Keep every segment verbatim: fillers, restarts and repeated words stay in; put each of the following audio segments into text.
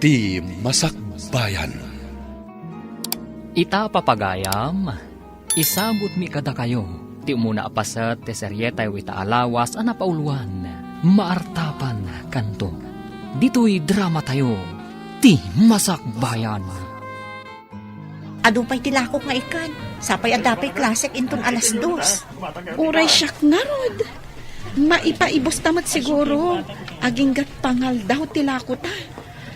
Ti Masakbayan. Ita, papagayam, isagutmi kadakayo ti umuna a paset ti serietayo ita a lawas a napauloan, Maartapan Kanto. Ditoy dramatayo, Ti Masakbayan. Adu pay ti lakok nga ikan, sapay adda pay klasek inton alas dos. Uray siak ngarud. Maipaibus ta met siguro, aginggat pangaldaw ti lakota.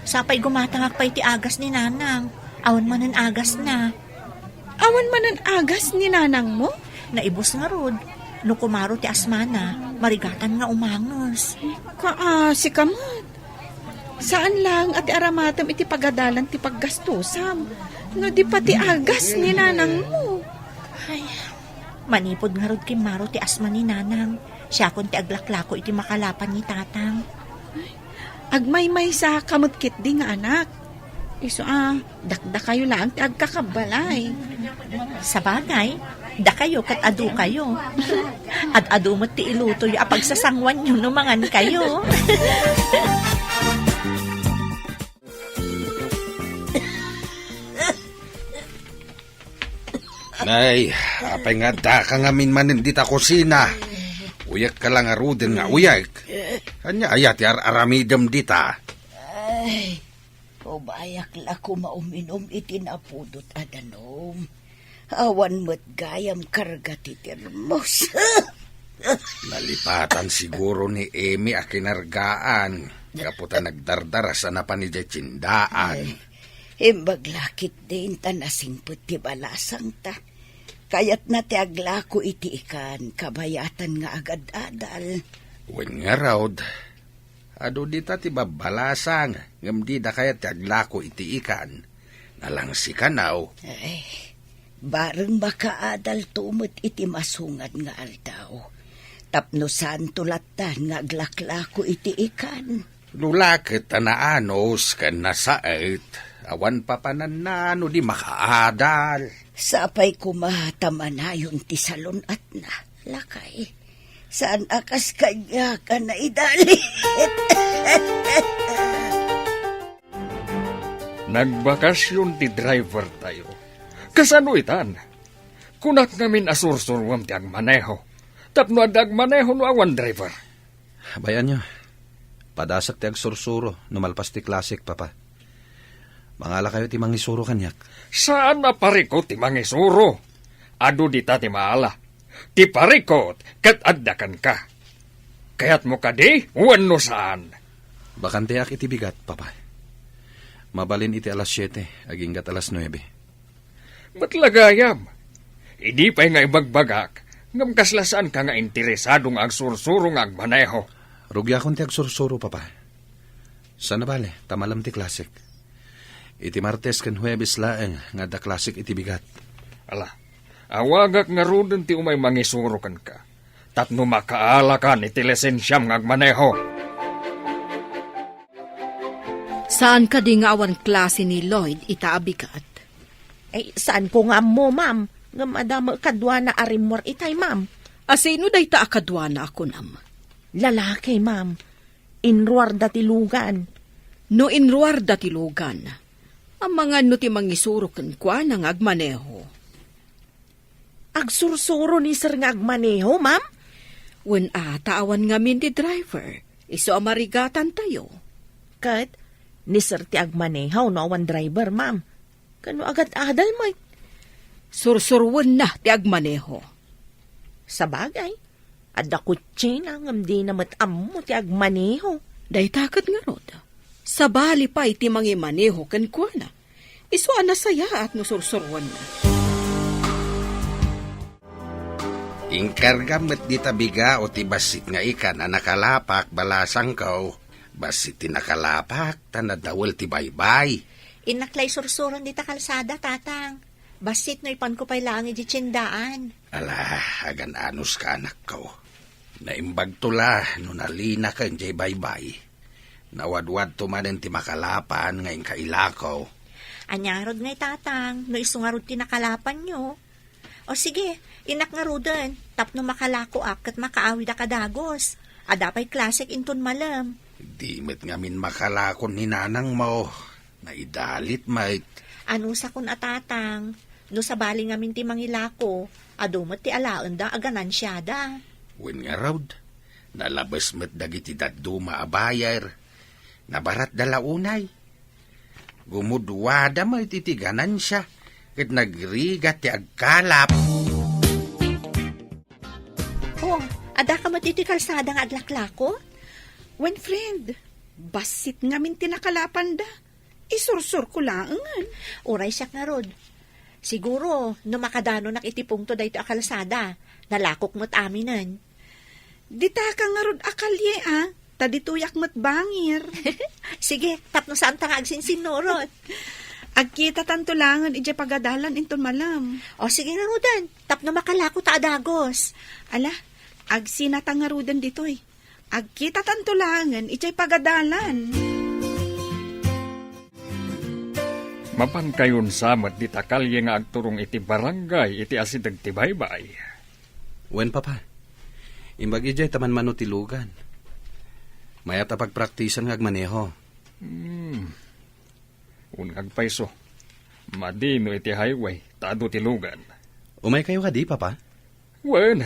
Sapay gumatangak pay ti agas ni Nanang. Awan manen agasna. Awan manen agas ni Nanangmo? Naibus ngarud. No kumaro ti asmana, marigatan nga umanges. Kaasi ka met. Saan laeng a ti aramatem iti pagadalan ti paggastosam, no di pay ti agas ni Nanangmo. Ay, manipud ngarud kimmaro ti asma ni Nanang, siakon ti aglaklako iti makalapan ni Tatang. Agmaymaysa ka met ketdi nga anak. Isu a, dakdakayo laeng ti agkakabbalay. Sabagay, dakayo ket adukayo. Ad-adu met ti ilutoyo a pagsasanguanyo no mangankayo. Nay, apay nga addaka ngamin manen dita kusina? Uyekka la ngaruden nga uyek. Ania aya ti ar-aramidem dita? Ay, umayak la koma uminom iti napudot a danum. Awan met gayam karga ti termos. Nalipatan siguro ni Emi a kinargaan gapu ta nagdardaras a napan idiay tiendaan. Ay, imbag la ketdin ta nasingpet ti balasangta. Kayatna ti aglako iti ikan, kabayatan nga agad-adal. Wen ngarud, adu dita ti babbalasang, ngem dida kayat ti aglako iti ikan. Nalangsi kano. Ay, bareng makaadalto met iti masungad nga aldaw. Tapno saanto lattan nga aglaklako iti ikan. No la ket ta naanus ken nasaet, awan papananna no di makaadal. Sapay koma ta manayon ti salun-atna, lakay. Saan a kas kaniak a naidalit. Nagbakasyon ti driver tayo. Kasano itan? Kunak ngamin a sursuruem ti agmaneho. Tapno adda agmaneho no awan driver. Bay-anyo, padasek ti agsursuro no malpas ti klasek, Papa. Mangalakayo ti mangisuro kaniak. Saan a parikut ti mangisuro. Adu dita ti maala. Ti parikut ket adda kenka. Kayatmo kadi wenno saan? Bakanteak iti bigat, Papa. Mabalin iti alas siete, aginggat alas nuebe. Met la gayam. Idi pay nga ibagbagak, ngem kasla saanka nga interesado nga agsursuro nga agmaneho. Rugiakon ti agsursuro, Papa. Saan a bale, ta malem ti klasek. Iti Martes ken Huebes laeng nga adda klasek iti bigat. Ala, awagak ngaruden ti umay mangisuro kenka, tapno makaalakan iti lisensiam nga agmaneho. Saan kadi nga awan klase ni Lloyd ita a bigat? Ay, saanko nga ammo, ma'am. Ngem adda met kaduana a rimmuar itay, ma'am. A sino dayta a kaduana a kunam? Lalaki, ma'am. Inruarda ti lugan. No inruarda ti lugan, amangan no ti mangisuro kenkuana nga agmaneho? Agsursuro ni sir nga agmaneho, ma'am? Wen a, ta awan ngamin ti driver. Isu a marigatantayo. Ket ni sir ti agmaneho no awan driver, ma'am. Kano agad-adal met? Sursuruenna ti agmaneho. Sabagay, adda kutsina ngem dina met ammo ti agmaneho. Dayta ket ngarud, sabali pay ti mangimaneho kenkuana. Isu a nasayaat no sursuruenna. Inkargam met dita bigao ti bassit nga ikan a nakalapak, balasangko. Bassit ti nakalapak, ta nadawel ti baybay. Innak la isursuron dita kalsada, Tatang. Bassit no ipanko pay laeng idiay tiendaan. Ala, agan-anuska, anakko. Naimbagto la no nalinaken diay baybay. Nawadwadto manen ti makalapan nga inka ilako. Aniarod ngay, Tatang, no isu ngarud ti nakalapanyo? O sige, innak ngaruden, tapno makalakoak ket makaawidak a dagus. Adda pay klasek inton malem. Di met ngamin makalakon ni nanangmo. Naidalit met. Anusakon a tatang, no sabali ngamin ti mangilako, adu met ti alaenda a ganansiada. Wen ngarud, nalabes met dagiti dadduma a buyer. Nabaratda la unay. Gumuduada met iti ganansia, ket nagrigat ti agkalap. Oh, adda ka met iti kalsada nga aglaklako? Wen, friend, bassit ngamin ti nakalapanda. Isursurko laengen. Uray siak ngarud. Siguro, no makadanunak iti pungto daytoy a kalsada, nalakok met aminen. Dita ka ngarud a kalye, a? Ta ditoyak met bangir. Sige, tapno saanta nga agsinsinnurot. Agkitatanto laengen idiay pagadalan inton malem. O, sige ngaruden, tapno makalako ta a dagus. Ala, agsinata ngaruden ditoy. Agkitatanto laengen idiay pagadalan. Mapankayon sa met dita kalye nga agturong iti barangay iti asideg ti baybay. Wen, Papa. Imbag idiay ta manmano ti lugan. Mayat a pagpraktisan nga agmaneho. Hmm. Wen, agpayso. Madi no iti highway, ta adu ti lugan. Umaykayo kadi, Papa? Wen,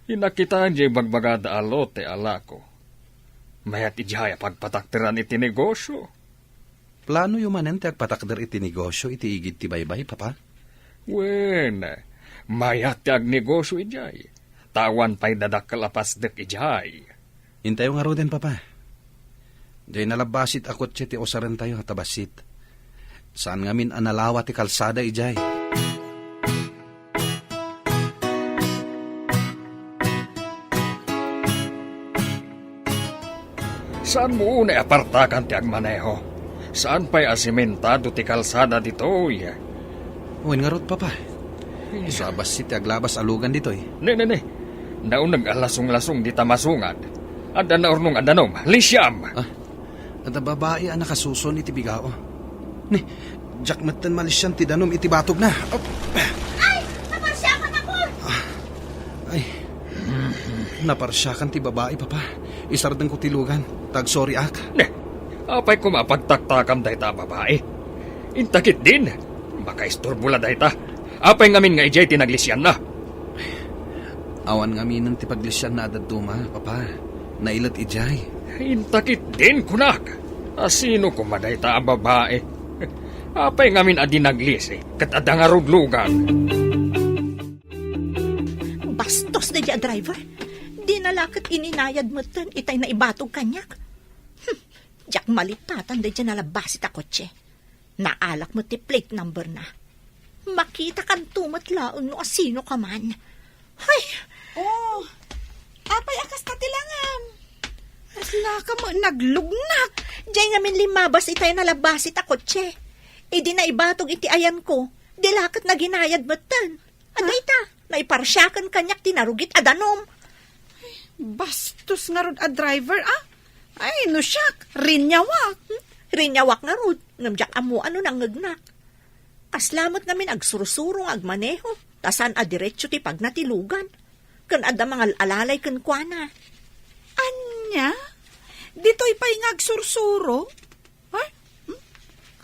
inakitaen diay bagbagada a lote a lako. Mayat idiay a pagpatakderan iti negosyo. Planoyo manen ti agpatakder iti negosyo iti igid ti baybay, Papa? Wen, mayat ti agnegosyo idiay. Ta awan pay dadakkel a pasdek idiay. Intayo ngaruden, Papa. Diay nalabbasit a kotse ti usarentayo ta bassit. Saan ngamin a nalawa ti kalsada idiay. Saanmo unay a partakan ti agmaneho. Saan pay a simentado ti kalsada ditoy. Wen ngarud, Papa. Isu a bassit ti aglabas a lugan ditoy. Ne, ne, ne. Nauneg a lasonglasong dita masungad. Adda naurnong a danum. Lisiam! Ah, adda babai a nakasuson iti bigao. Ni, diak metten malisian ti danum iti batogna. Oh. Ay! Naparsiakan ako! Ah, ay. Naparsiakan ti babai, Papa. Isardengko ti lugan. Tagsoriak. Ne, apay koma a pagtaktakam dayta a babai? Inta ketdin, makaisturbo la dayta. Apay ngamin nga idiay ti naglisianna? Awan ngaminen ti paglisianna a dadduma, Papa. Nailet idiay. Inta ketdin, kunak. A sino koma dayta a babai? Apay ngamin a di naglisi ket adda ngarud lugan? Bastos daydiay a driver. Dina la ket ininayad metten itay naibatog kaniak. Hmm, diak malipatan daydiay nalabbasit a kotse. Naalak met ti plate number na. Makitakanto met laeng no asino ka man. Hay! Oh, apay a kasta ti langam? Aslaka met naglugnak. Diay ngamin limmabas itay nalabbasit a kotse. Idi naibatog iti ayanko, di la ket naginayad metten. Adda ita, naiparsiakan kaniak ti narugit a danum. Bastos ngarud a driver, a? Ay, no siak, rinyawak. Rinyawak ngarud, ngem diak ammo a no nangngegnak. Kasla met ngamin agsursuro nga agmaneho, ta saan a diretso ti pagna ti lugan. Ken adda mangal-alalay kenkuana. Ania? Ditoy pay nga agsursuro? Ha? Hmm?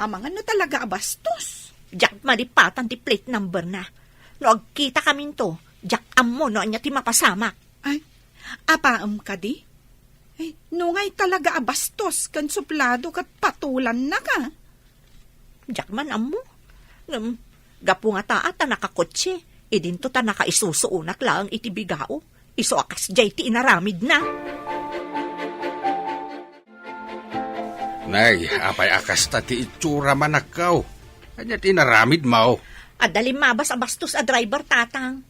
Amangan no talaga a bastos. Diak malipatan ti plate number na. No agkitakaminto, diak ammo no ania ti mapasamak. Ay, apaem kadi? Ay, no ngay talaga a bastos ken suplado ket patulannak a. Diak man ammo. Ngem, gapu ngata a ta nakakotse, idinto ta nakaisusuonak laeng iti bigao. Isu a kasdiay ti inaramidna. Nay, apay a kasta ti itsura, manakkaw? Ania ti inaramidmo? Adda limmabas a bastos a driver, tatang.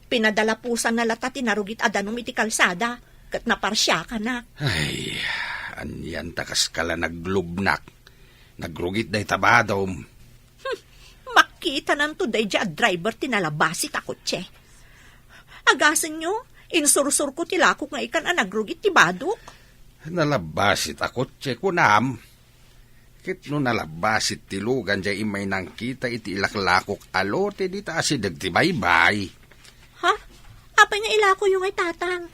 Pinadalapusanna lata ti narugit a danum iti kalsada, ket naparsiakanak. Ay, anian ta kaska la naglubnak. Nagrugit dayta badom. Hmm, makitananto daydiay a driver ti nalabasit a kotse. Agasenyo, insursurko ti lakok nga ikan a nagrugit ti badok. Nalabasit a kotse, kunam. Ket no nalabasit ti lugan diay immay nangkita iti ilaklakok a lote dita asideg ti baybay. Ha? Apay nga ilakoyo ngay, tatang?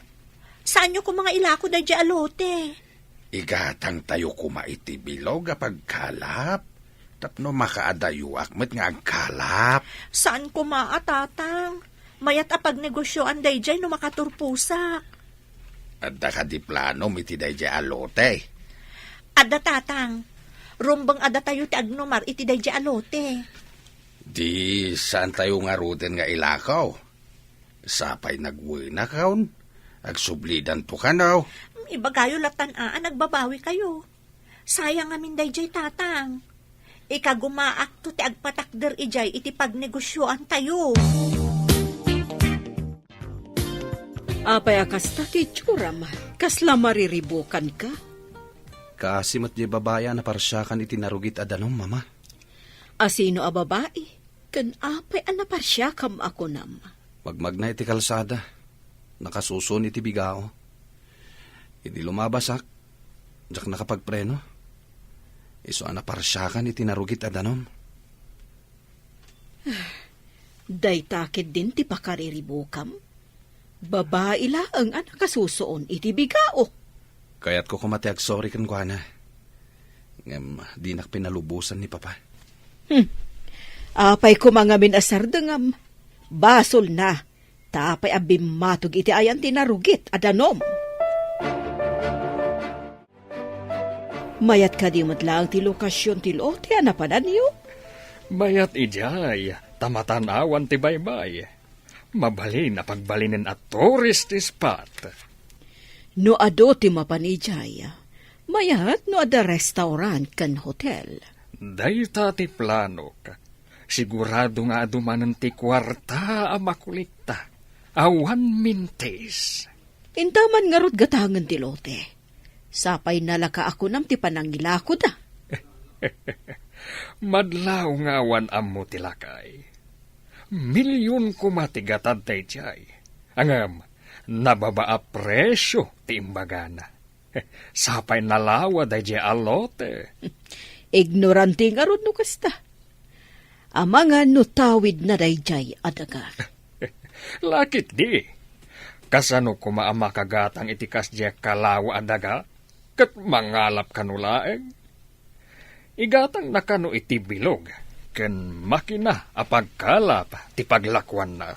Saanyo koma nga ilako daydiay a lote? Igatangtayo koma iti bilog a pagkalap. Tapno makaadayoak met nga agkalap. Saan koma a, Tatang. Mayat a pagnegosioan daydiay no makaturposak. Adda kadi planom iti daydiay a lote? Adda, Tatang. Rumbeng a datayo ti agnumar iti daydiay a lote. Di saantayo ngaruden nga ilako? Sapay nagwenakon, agsublidanto kano. Ibagayo latan a nagbabawikayo. Sayang ngamin daydiay, Tatang. Ikagumaakto ti agpatakder idiay iti pagnegosioantayo. Apay a kasta ti itsuram? Kasla mariribukanka? Kaasi met diay babai a naparsiakan iti narugit a danum, Mama. Asino a babai? Ken apay a naparsiakam a kunam? Magmagna iti kalsada. Nakasuson iti bigao. Idi lumabasak, diak nakapagpreno. Isu a naparsiakan iti narugit a danum. Dayta ketdin ti pakariribukam? Babai laeng a nakasusuon iti bigao. Kayatko koma ti agsorry kenkuana. Ngem dinak pinalubosan ni Papa. Hmm. Apay koma ngamin a sardengam? Basolna. Ta apay a bimmatog iti ayan ti narugit a danum? Mayat kadi met laeng ti lokasion ti lote a napananyo? Mayat idiay, ta matan-awan ti baybay. Mabalin a pagbalinen a tourist spot. No adu ti mapan idiay, mayat no adda restaurant ken hotel. Dayta ti planok. Sigurado nga adu manen ti kuarta a makulikta. Awan mintis. Intaman ngarud gatangen ti lote. Sapay nalaka a kunam ti panangilakoda. Madlaw nga awan ammo ti lakay. Milyon koma ti gatad daydiay. Ngem, nababa a presio ti imbagana. Sapay nalawa daydiay a lote. Ignorante ngarud no kasta. Amangan no tawidna daydiay a daga. Lakit di. Kasano koma a makagatang iti kasdiay a kalawa a daga? Ket mangalap kano laeng? Igatangna kano iti bilog ken makina a pagkalap ti paglakuanna.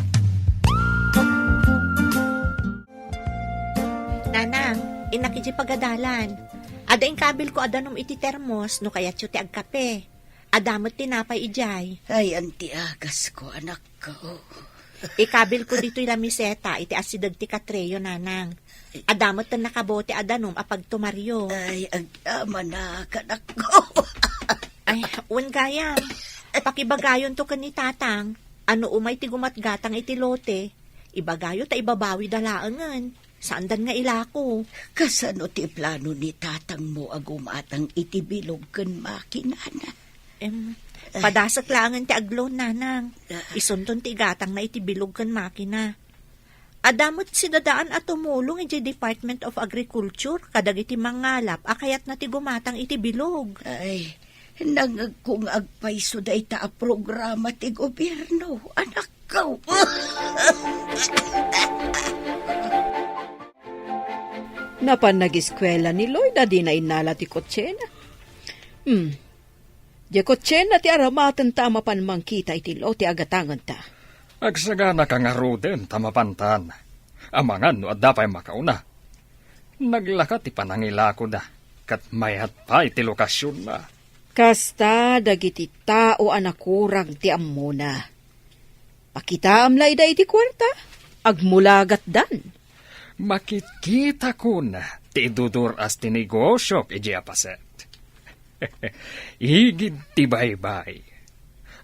Nanang, innak idiay pagadalan. Adda inkabilko a danum iti termos no kayatyo ti agkape. Adda met tinapay idiay. Ayan ti agasko, anakko. Ikabilko ditoy lamiseta iti asideg ti katreyo, Nanang. Adda met nakabote a danum a pagtumaryo. Ay, agamanak, anakko. Ay, wen gayam. Pakibagayonto ken ni Tatang a no umay ti gumatgatang iti lote, ibagayo ta ibabawida laengen. Saandan nga ilako. Kasano ti plano ni tatangmo a gumatang iti bilog ken makinana? Em, padasek laengen ti agloan, Nanang. Ah. Isunton ti igatangna iti bilog ken makina. Adda met sidadaan a tumulong idiay Department of Agriculture kadagiti mangalap a kayatna ti gumatang iti bilog. Ay, nangngegko nga agpayso dayta a programa ti gobierno, anak. Go! Napan nagiskuela ni Lloyd a dina innala ti kotsena. Hmm. Diay kotsena ti aramatenta a mapan mangkita iti lote a gatangenta. Agsaganaka ngaruden ta mapantan. Amangan no adda pay makauna. Naglaka ti panangilakoda, ket mayat pay ti lokasionna. Kasta dagiti tao a nakurang ti ammona. Pakitaam la ida iti kuarta, agmulagatdan. Makitkitakon ti idudur-as ti negosiok idiay a paset. Igid ti baybay.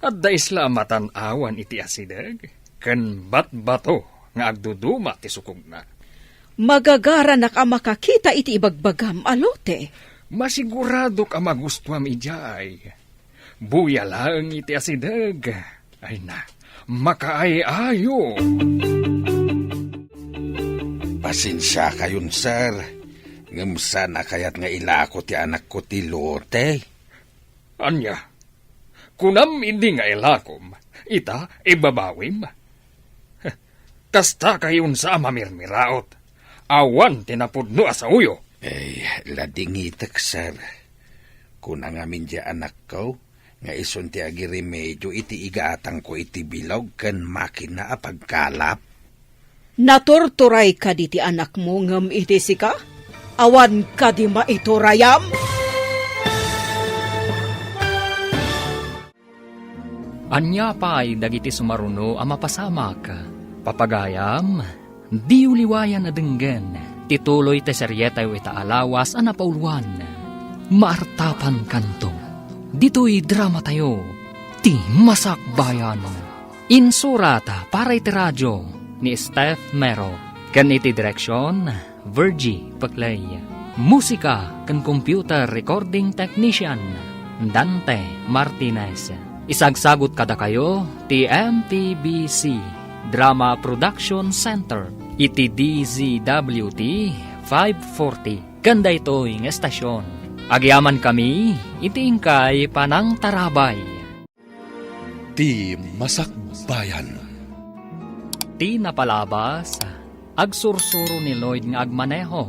Adda isla a matan-awan iti asideg, ken batbato nga agduduma ti sukogna. Magagaranak a makakita iti ibagbagam a lote. Masiguradok a magustuam idiay. Buya laeng iti asideg. Ay na, makaay-ayo. Pasensiakayon, sir. Ngem saan a kayat nga ilako ti anakko ti lote? Ania? Kunam idi nga ilakom, ita ibabawim? Kasta kayonsa a mamirmiraot. Awan ti napudno a saoyo. Ay, ladingitek, sir. Kuna ngamin diay anakko, nga isun ti agiremedio iti igatangko iti bilog ken makina a pagkalap. Naturturay kadi ti anakmo ngem iti sika? Awan kadi maiturayam? Ania pay dagiti sumaruno a mapasamak? Papagayam, diyo liwayan a denggen ti tuloy ti serietayo ita a lawas a napauluan, Maartapankanto. Ditoy dramatayo, Ti Masakbayan. Insurat para iti radio ni Steph Mero, ken iti direksion, Virgie Peclay. Musika ken computer recording technician, Dante Martinez. Isagsagut kadakayo ti M T B C Drama Production Center iti D Z W T five forty. Ken daytoy nga estasion, agyamankami iti inkay panangtarabay. Ti Masakbayan. Ti napalabas, agsursuro ni Lloyd nga agmaneho,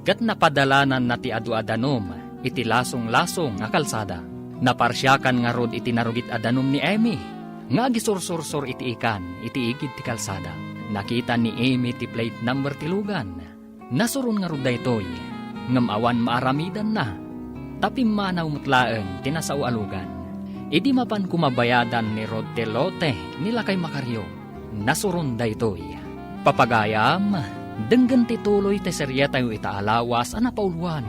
ket napadalananna ti adu a danum iti lasonglasong a kalsada. Naparsiakan ngarud iti narugit a danum ni Emmy nga agisursursor iti ikan iti igid ti kalsada. Nakita ni Emmy ti plate number ti lugan. Nasuron ngarud daytoy, ngem awan maaramidanna, ta pimmanaw met laeng ti nasao a lugan. Idi mapan koma bayadan ni Rod ti lote ni lakay Macario, nasuron daytoy. Papagayam, denggen ti tuloy ti serietayo ita a lawas a napauluan.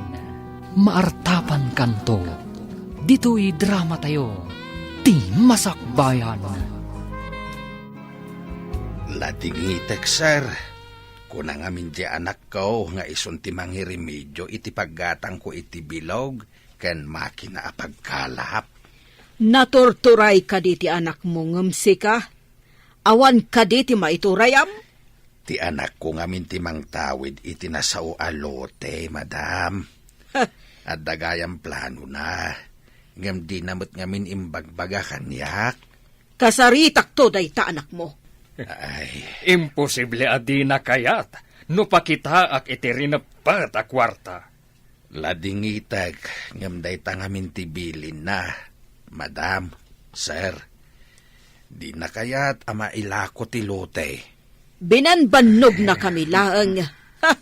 Maartapankanto, ditoy dramatayo, Ti Masakbayan. Ladingitek, sir. Kuna ngamin ti anakko nga isun ti mangiremedio iti paggatangko iti bilog ken makina a pagkalap. Naturturay kadi ti anakmo ngem sika? Awan kadi ti maiturayam? Ti anakko ngamin ti mangtawid iti nasao a lote, madam. Adda gayam planona, ngem dina met ngamin imbagbaga kaniak. Kasaritakto dayta anakmo. Ay. Imposible a dina kayat no pakitaak iti rineppet a kuarta. Ladingitek, ngem dayta ngamin ti bilinna, madam, sir. Dina kayat a mailako ti lote. Binanbannognakami laeng. Ha!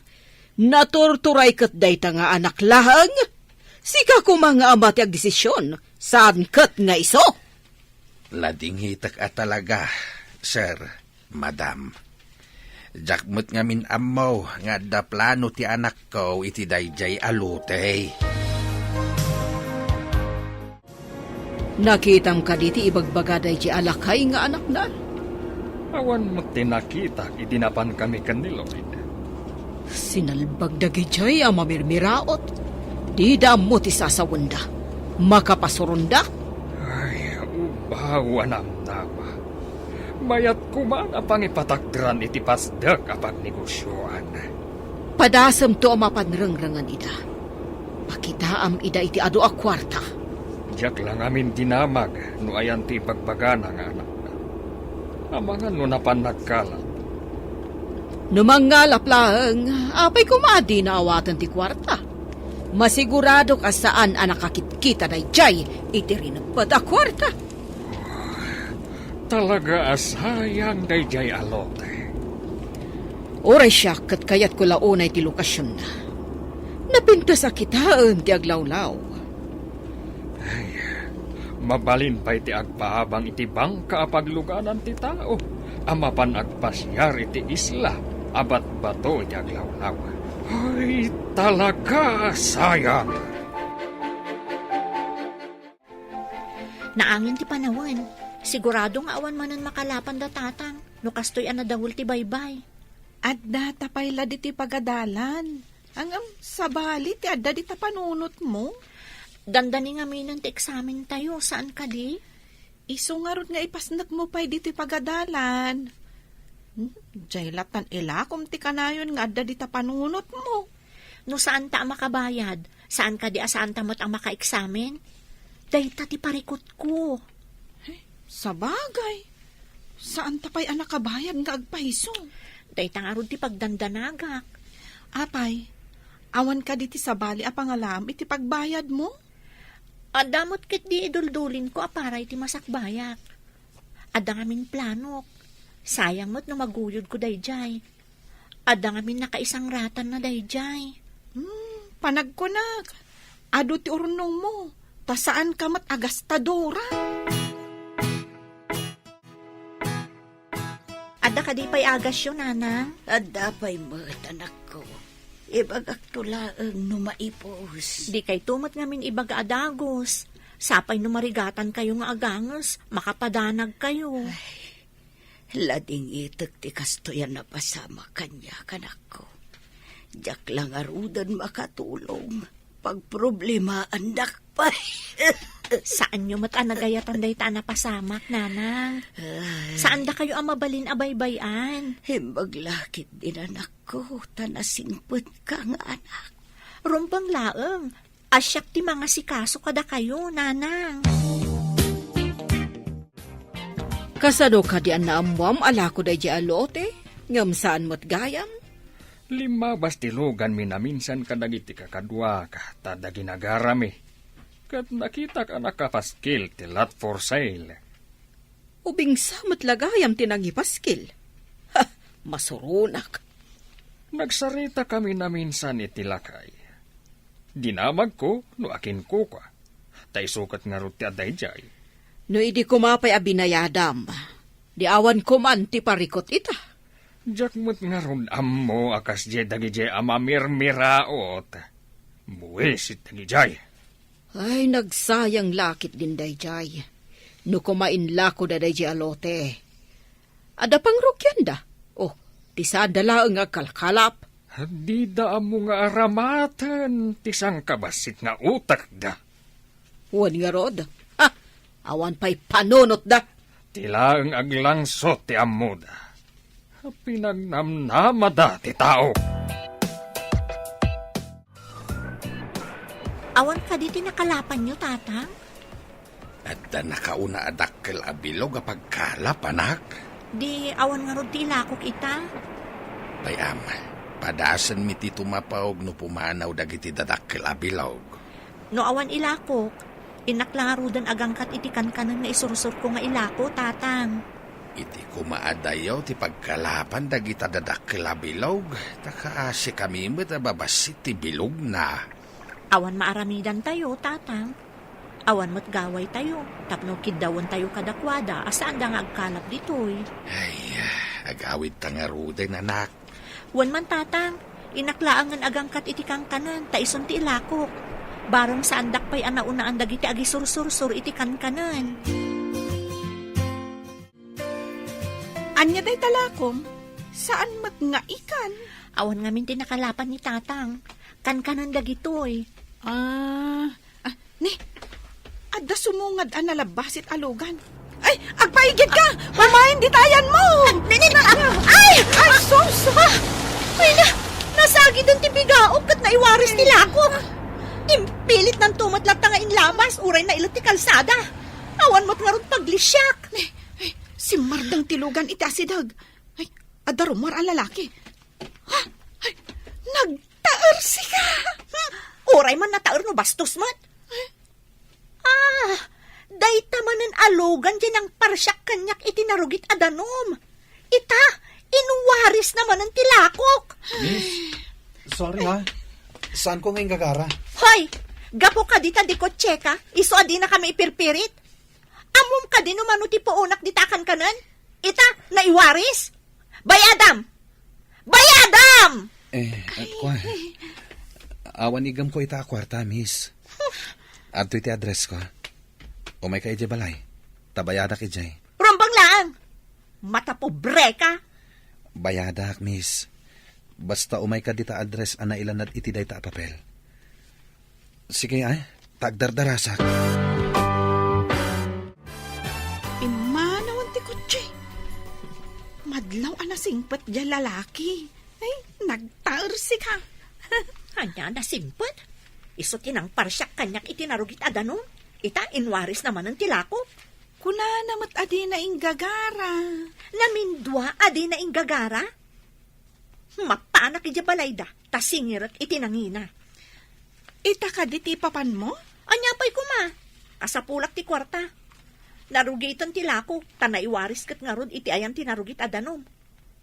Naturturay ket dayta nga anak laeng. Sika koma nga ama ti agdesision, saan ket nga isu. Ladingitek a talaga, sir, madam. Diak met ngamin ammo nga adda plano ti anakko iti daydiay a lote. Nakitam kadi ti ibagbaga daydiay a lakay nga anakna? Awan met ti nakitak idi napankami ken ni Lloyd. Sinalbag dagidiay a mamirmiraot. Dida ammo ti sasawenda. Makapasuronda. Ay, ubaw a namnama. Mayat koma a pangipatakderan iti pasdek a pagnegosioan. Padasemto a mapan rengrengen ida. Pakitaam ida iti adu a kuarta. Diak la ngamin dinamag no ayan ti ibagbagana nga anakna. Amangan no napan nagkalat. No mangngalap laeng, apay koma a dina awaten ti kuarta? Masiguradok a saan a nakakitkita daydiay iti rineppet a kuarta. Talaga a sayang daydiay a lote. Uray siak ket kayatko la unay ti lokasionna. Napintas a kitaen ti aglawlaw. Ay, mabalin pay ti agpaabang iti bangka a pagluganan ti tao a mapan agpasiar iti isla a batbato iti aglawlaw. Ay, talaga a sayang! Naangin ti panawen. Sigurado nga awan manen makalapan da tatang no kastoy a nadawel ti baybay. Adda ta pay la ditoy pagadalan. Ngem sabali ti adda dita panunotmo? Dandani ngaminen ti eksamentayo, saan kadi? Isu ngarud nga ipasnekmo pay ditoy pagadalan. Hmm, diay lattan ilakom ti kanayon nga adda dita panunotmo. No saanta a makabayad, saan kadi a saanta met a makaeksamen? Dayta ti parikutko. Ay, sabagay. Saanta pay a nakabayad nga agpayso. Dayta ngarud ti pagdandanagak. Apay, awan kadi ti sabali a pangalaam iti pagbayadmo? Adda met ketdi iduldulinko a para iti masakbayak. Adda ngamin planok. Sayang met no maguyodko daydiay. Adda ngamin nakaisangratanna daydiay. Hmm, panagkunak, adu ti urnongmo, ta saanka met a gastadora. Adda kadi pay agasyo, nanang? Adda pay met, anakko. Ibagakto laeng no maipus. Dikayto met ngamin ibaga a dagus. Sapay no marigatankayo nga aganges, makapadanagkayo. Ay, ladingitek ti kastoy a napasamak kaniak, anakko. Diak la ngaruden makatulong. Pagproblemaandak pay. Saanyo met a nagayatan dayta a napasamak, nanang. Ay. Saandakayo a mabalin a baybay-an. Imbag la ketdin, anakko, ta nasingpetka nga anak. Rumbeng laeng, a siak ti mangasikaso kadakayo, nanang. Kasano kadi a naammoam a lako daydiay a lote, ngem saan met gayam? Limmabas ti luganmi naminsan kadagiti kakaduak ta adda ginagarami, ket nakitak a nakapaskil ti lot for sale. Ubingsa met la gayam ti nangipaskil. Ha, masuronak. Nagsaritakami naminsan iti lakay. Dinamagko no akinkukua. Ta isu ket ngarud ti adda idiay. No idi koma pay a binayadam, di awan koman ti parikut ita. Diak met ngarud ammo a kasdiay dagidiay a mamirmiraot. Buis iti dagidiay. Ay, nagsayang la ketdin daydiay. No koma inlakoda daydiay a lote. Adda pangrugianda. Oh, ti saanda laeng nga agkalkalap. Dida ammo nga aramaten ti sangkabassit nga utekda. Wen ngarud, ha, awan pay panunotda. Ti laeng aglangsot ti ammoda. Pinagnamnamada ti tao. Awan kadi ti nakalapanyo, Tatang? Adda nakauna a dakkel a bilog a pagkalap, anak. Di awan ngarud ti ilakok ita? Bay-am, padasenmi ti tumapawg no pumanaw dagiti dadakkel a bilog. No awan ilakok, innak la ngaruden agangkat iti kankanen nga isursurko nga ilako, Tatang. Iti koma a dayaw ti pagkalapan dagita dadakkel a bilog, ta kaasikami met a babassit ti bilogna. Awan maaramidantayo, Tatang. Awan met gawaytayo, tapno kiddawentayo kadakuada a saanda nga agkalap ditoy. Ay, agawidta ngaruden, anak. Wen man, Tatang, innak laengen agangkat iti kankanen, ta isun ti ilakok. Bareng saandak pay a naunaan dagiti agisursursur iti kankanen. Ania dayta lakom? Saan met nga ikan? Awan ngamin ti nakalapan ni Tatang. Kankanen dagitoy. Ah, ah, ni, adda sumungad a nalabbasit a lugan. Ay, agpaigid ka! Pamain ditayan mo! Ah, ni, ni, ni, ah, ay! Ay, sus! Ah! Ay na, nasagiden ti bigaok ket naiwaris ti lakok. Impilit nanto met latta nga inlabas, uray nailet ti kalsada. Awan met ngarud paglisiak. Ni, ay, simmardeng ti lugan iti asideg. Ay, adda rummuar a lalaki. Ha? Ay, nagtaersika! Hmm, uray man nataer no bastos met. Ah, dayta manen a lugan diay nangparsiak kaniak iti narugit a danum. Ita, inwarisna manen ti lakok. Miss, sorry ha. Saanko nga inggagara. Hoy, gapu kadi ta di kotseka, isu a dinakami ipirpirit? Ammom kadi no mano ti puonak dita a kankanen? Ita, naiwaris? Bayadam! Bayadam! Eh, at kuan. Awan igamko ita a kuarta, miss. Adtoy ti addressko. Umayka idiay balay. Ta bayadak idiay. Rumbeng laeng! Matapobreka! Bayadak, miss. Basta umayka dita address a nailanad iti dayta a papel. Sige, ay, ta agdardarasak. Immanawen ti kotse. Madlaw a nasingpet diay lalaki. Ay, nagtaersika. Ania a nasingpet? Isu ti nangparsiak kaniak iti narugit a danum. Ita, inwarisna manen ti lakok. Kunana met a dina inggagara. Namindua a dina inggagara? Mapanak idiay balayda, ta singirek iti nangina. Ita kadi ti ipapanmo? Ania pay koma? a sapulak ti kuarta. Narugiten ti lako, ta naiwaris ket ngarud iti ayan ti narugit a danum.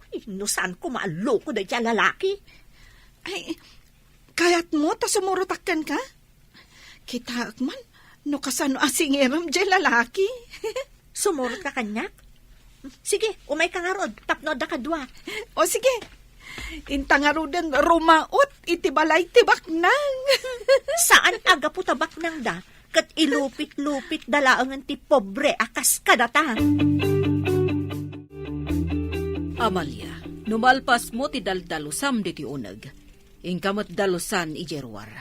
Ay, no saan koma a loko dayta a lalaki. Ay, kayatmo ta sumurotak kenka? Kitaek man, no kasano a singiram jay lalaki. Sumurotka kaniak? Sige, umayka ngarud, tapno adda kadua. O sige, inta ngaruden rumaot iti balay ti baknang. Saan a gapu ta baknangda, ket ilupit-lupitda laengen ti pobre a kas kadata. Amalia, no malpasmo ti daldalusam ditoy uneg, inka met dalusan idiay ruar.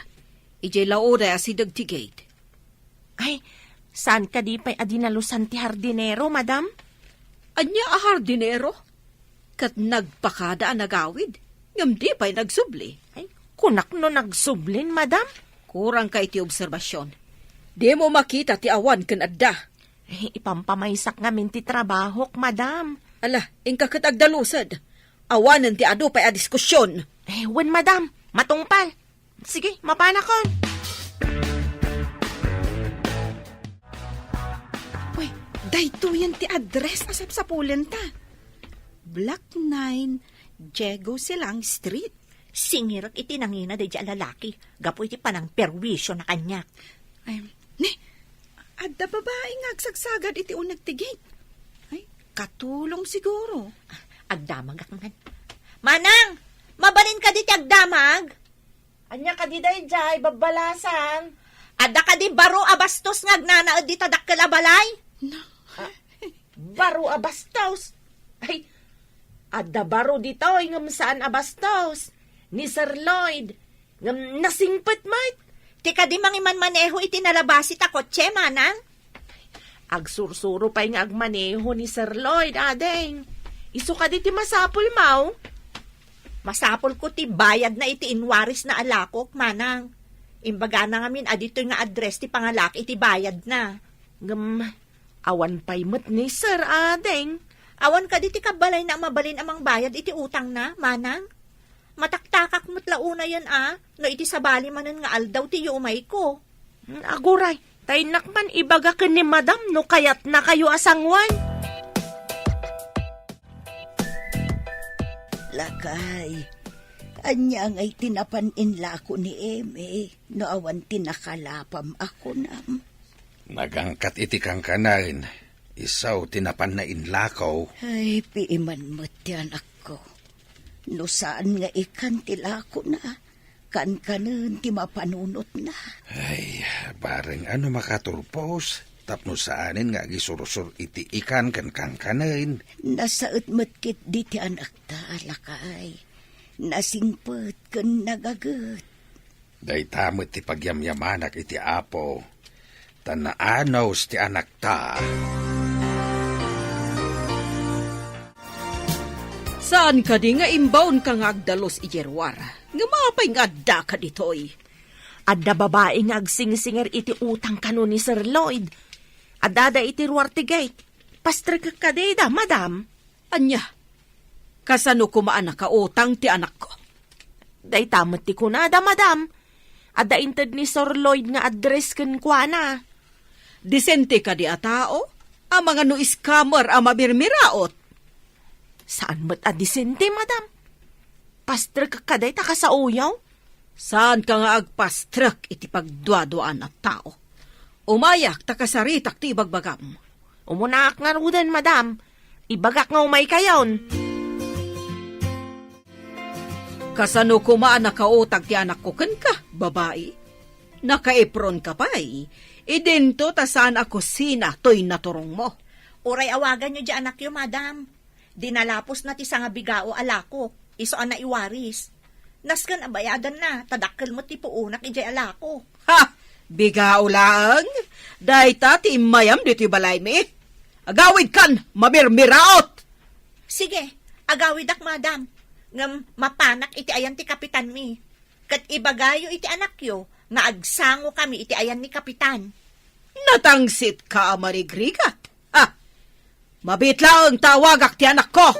Idiay lauday a sideg ti gate. Ay, saan kadi pay a dinalusan ti hardinero, madam? Ania a hardinero? Ket nagpakada a nagawid, ngem di pay nagsubli. Ay, kunak no nagsublin, madam. Kurangka iti obserbasion. Dimo makita ti awan ken adda. Ay, ipampamaysak ngamin ti trabahok, madam. Ala, inka ket agdalused. Awanen ti adu pay a diskusion. Eh, wen, madam. Matungpal. Sige, mapanakon. Uy, daytoyen ti address a sapsapulenta. Block nine, Diego Silang Street. Singirek iti nangina daydi a lalaki, gapu iti panangperwisio na kaniak. Ay, ni, adda babai nga agsagsagad iti uneg ti gate. Ay, katulong siguro. Agdamagak man. Manang, mabalin kadi ti agdamag? Ania kadi daydiay, babbalasan? Adda kadi baro a bastos nga agnanaed dita dakkel a balay? No. Ah, baro a bastos? Ay, adda baro ditoy ngem saan a bastos. Ni Sir Lloyd. Ngem nasingpet met. Ti kadi mangimanmaneho iti nalabasi ta kotse, manang? Agsursuro pay nga agmaneho ni Sir Lloyd, ading. Isu kadi ti masapul, maw? Masapulko ti bayadna iti inwarisna a lakok, manang. Imbagana ngamin a ditoy nga address ti pangalak iti bayadna. Ngem, awan pay met ni Sir, ading. Awan kadi ti kabbalayna a mabalin a mangbayad iti utangna, manang? Mataktakak met la unayen a, no iti sabali manen nga aldaw ti yumayko. Hmm, aguray, ta innak man ibaga ken ni Madam no kayatnakayo a sanguan. Lakay, ania ngay ti napan inlako ni Eme no awan ti nakalapam a kunam? Nagangkat iti kankanaen, isu ti napanna inlako. Ay, piiman met ti anakko. No saan nga ikan ti lakona, kankanen ti mapanunotna. Ay, bareng a no makaturpos, tapno saanen nga agisursor iti ikan ken kankanen. Nasaet met ketdi ti anakta, lakay. Nasingpet ken nagaget. Dayta met ti pagyamyamanak iti Apo, ta naanus ti anakta. Saan kadi nga imbaonka nga agdalus idiay ruar? Ngem apay nga addaka ditoy? Adda babai nga agsingsingir iti utang kano ni Sir Lloyd. Addada iti ruar ti gate. Pastrekek kadi da, madam. Ania? Kasano koma a nakautang ti anakko? Dayta met ti kunada, madam. Adda inted ni Sir Lloyd nga address kenkuana. Disente kadi a tao? Amangan no scammer a mamirmiraot? Saan met a disente, madam. Pastrek ka dayta kasaoyo? Saanka nga agpastrek iti pagduaduaan a tao. Umayak ta kasaritak ti ibagbagam. Umunaak ngaruden, madam. Ibagak nga umaykayon. Kasano koma a nakautag ti anakko kenka, babai? Nakaipronka pay. Idinto ta saan a kusina toy naturongmo. Uray awaganyo di anakyo, madam. Dinalapusna ti sangabigao a lako, isu a naiwaris. Nasken a bayadanna, ta dakkel met ti puonak idiay a lako. Ha! Bigao laeng? Dayta ti immayam ditoy balaymi? Agawidkan, mamirmiraot! Sige, agawidak, madam. Ngem mapanak iti ayan ti kapitanmi. Ket ibagayo iti anakyo nga agsangokami iti ayan ni kapitan. Natangsitka a marigrigat. Ha! Mabiit laeng ta awagak ti anakko.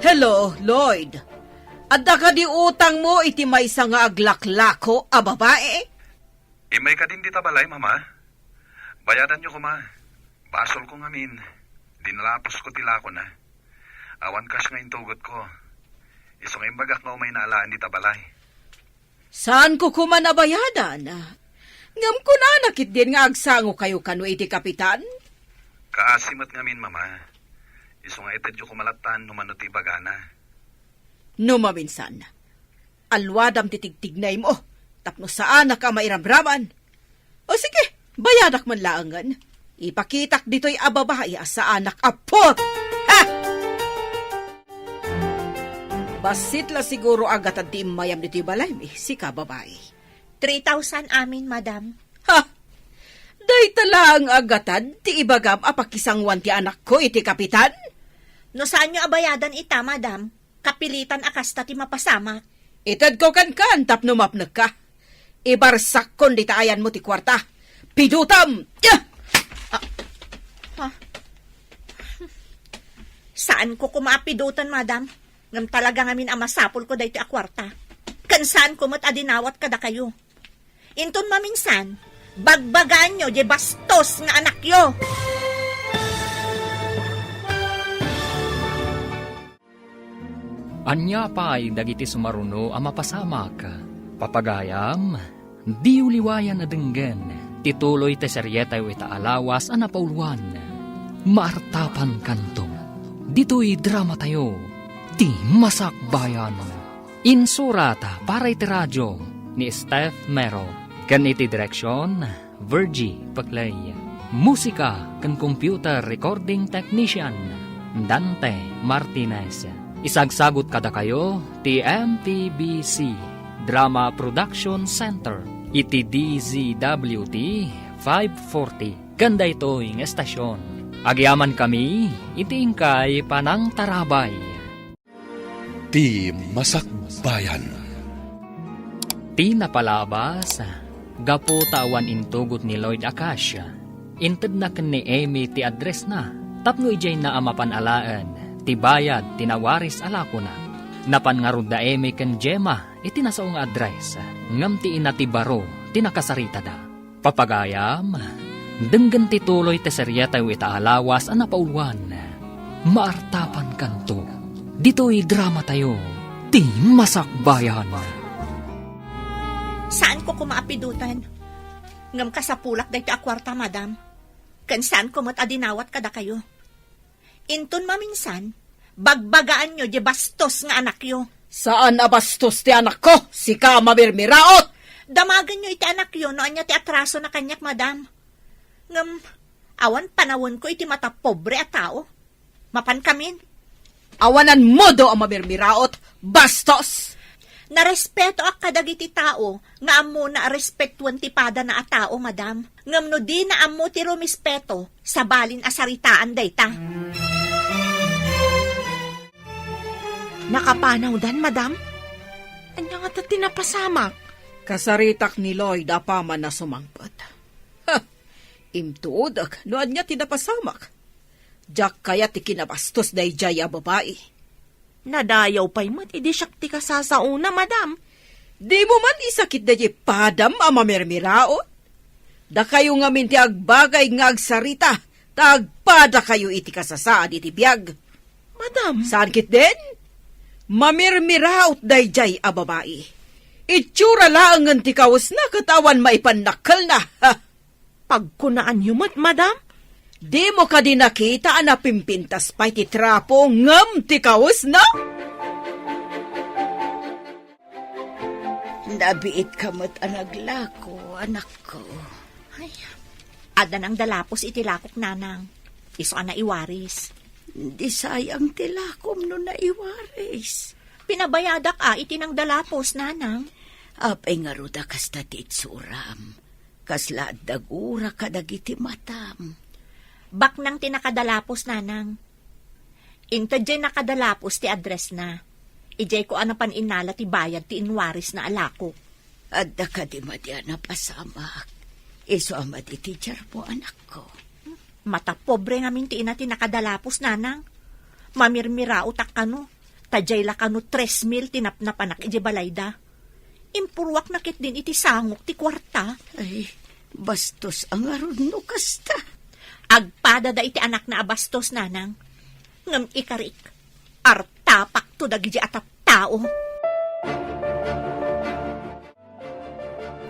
Hello, Lloyd. Adda kadi utangmo iti maysa nga aglaklako a babai? Immay kadin dita balay, Mama. Bayadanyo koma. Basolko ngamin. Dinalaposko ti lakona. Awan cash nga intugotko. Isu nga imbagak nga umayna alaen dita balay. Saanko koma a bayadan? Ngem kunana ketdin nga agsangokayo kano iti kapitan? Kaasi met ngamin, Mama. Isu nga itedyo koma lattan no mano ti ibagana. No maminsan, aluadam ti tigtignaymo tapno saanak a mairamraman. O sige, bayadak man laengen. Ipakitak ditoy a babai a saanak a put! Ha! Bassit la siguro a gatad ti immayam ditoy balaymi, sika babai. Three thousand amin, madam. Ha! Dayta laeng a gatad ti ibagam a pakisangoan ti anakko iti kapitan? No saanyo a bayadan ita, madam, kapilitan a kasta ti mapasamak. Itedko kenka tapno mapnekka. Ibarsakkon dita ayanmo ti kuarta. Pidutam! Ah. Ha? Saanko koma a pidutan, madam. Ngem talaga ngamin a masapulko daytoy a kuarta. Ken saanko met a dinawat kadakayo. Inton maminsan, bagbagaanyo diay bastos nga anakyo. Ania pay dagiti sumaruno a mapasamak? Papagayam, diyo liwayan a denggen ti tuloy ti serietayo ita a lawas a napauluan, Maartapankanto. Ditoy dramatayo, Ti Masakbayan. Insurat para iti radio ni Steph Mero, ken iti direksion, Virgie Paclay. Musika ken computer recording technician, Dante Martinez. Isagsagut kadakayo ti M P B C Drama Production Center iti D Z W T five forty ken daytoy nga estasion. Agyamankami iti inkay panangtarabay. Ti Masakbayan. Ti napalabas, gapu ta awan intugot ni Lloyd a cash, intedna ken ni Amy ti addressna tapno idiayna a mapan alaen ti bayad ti nawaris a lakona. Napan ngarud da Amy ken Gemma iti nasao nga address, ngem ti ina ti baro ti nakasaritada. Papagayam, denggen ti tuloy ti serietayo ita a lawas a napauluan, Maartapankanto. Ditoy dramatayo, Ti Masakbayan. Saanko koma a pidutan. Ngem kasapulak daytoy a kuarta, madam. Ken saanko met a dinawat kadakayo. Inton maminsan, bagbagaanyo diay bastos nga anakyo. Saan a bastos ti anakko, sika a mamirmiraot! Damagenyo iti anakyo no ania ti atrasona kaniak, madam. Ngem, awan panawenko iti matapobre a tao. Mapankamin. Awananmodo a mamirmiraot, bastos! Narespetoak kadagiti tao nga ammona a respetuen ti padana a tao, madam. Ngem no dina ammo ti rumispeto, sabalin a saritaan dayta. Nakapanawdan, madam? Ania ngata ti napasamak? Kasaritak ni Lloyd a paman a sumangpet. Ha! Intuodek no ania ti napasamak. Diak kayat ti kinabastos daydiay a babai. Nadayaw pay met idi siak ti kasasaona, madam. Dimo man isakit daydiay padam a mamirmiraot? Dakayo ngamin ti agbagay nga agsarita, ta agpadakayo iti kasasaad iti biag. Madam. Saan ketdin? Mamirmiraot daydiay a babai. Itsura laengen ti kawesna ket awan maipannakkelna. Ha! Pagkunaanyo met, madam? Dimo kadi nakita a napimpintas pay ti trapo ngem ti kawesna? Nabiitka met a naglako, anakko. Ay, adda nang dalapos iti lakok, nanang. Isu a naiwaris. Di sayang ti lakom no naiwaris. Pinabayadak a iti nang dalapos, nanang. Apay ngarud a kasta ti itsuram? Kasla adda gura kadagiti matam. Baknang ti nakadalapos, nanang. Inted diay nakadalapos ti addressna. Idiayko a napan innala ti bayad ti inwarisna a lakok. Adda kadi madi a napasamak? Isu a madi ti diarmo, anakko. Matapobre ngamin ti ina ti nakadalapos, nanang. Mamirmiraotak kano, ta diay la kano tres mil ti napnapanak idiay balayda. Impurwakna ketdin iti sangok ti kuarta. Ay, bastos a ngarud no kasta. Agpadada iti anakna a bastos, nanang. Ngem ikarik, artapakto dagiti a tattao.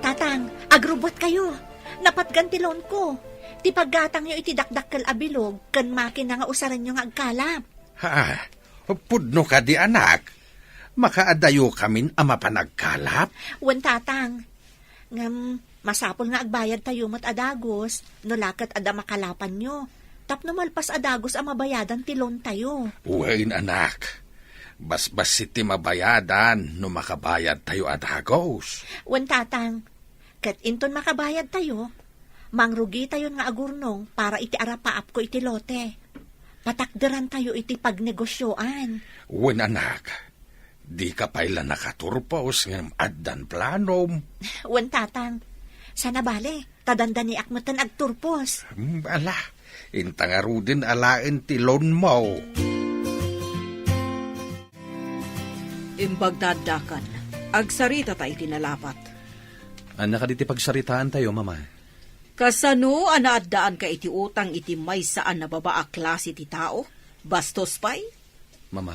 Tatang, agrubbuatkayo. Napatgan ti loanko. Ti paggatangyo iti dakdakkel a bilog ken makina nga usarenyo nga agkalap. Ha? Pudno kadi, anak? Makaadayo kamin a mapan agkalap? Wen, Tatang. Ngem, masapul nga agbayadtayo met a dagus, no la ket adda makalapanyo. Tapno malpas a dagus a mabayadan ti loantayo. Wen, anak. Basbassit ti mabayadan no makabayadtayo a dagus. Wen, Tatang. Ket inton makabayadtayo, mangrugitayon nga agurnong para iti arapaapko iti lote. Patakderantayo iti pagnegosioan. Wen, anak, dika pay la nakaturpos ngem addan planom. Wen, Tatang, sana bale, ta dandaniak metten agturpos. Hmm, ala, inta ngaruden alaen ti loanmo. Imbag ta addakan, agsaritata iti nalapat. Ania kadi ti pagsaritaantayo, Mama? Kasano a naaddaanka iti utang iti maysa a nababa a klase ti tao? Bastos pay? Mama,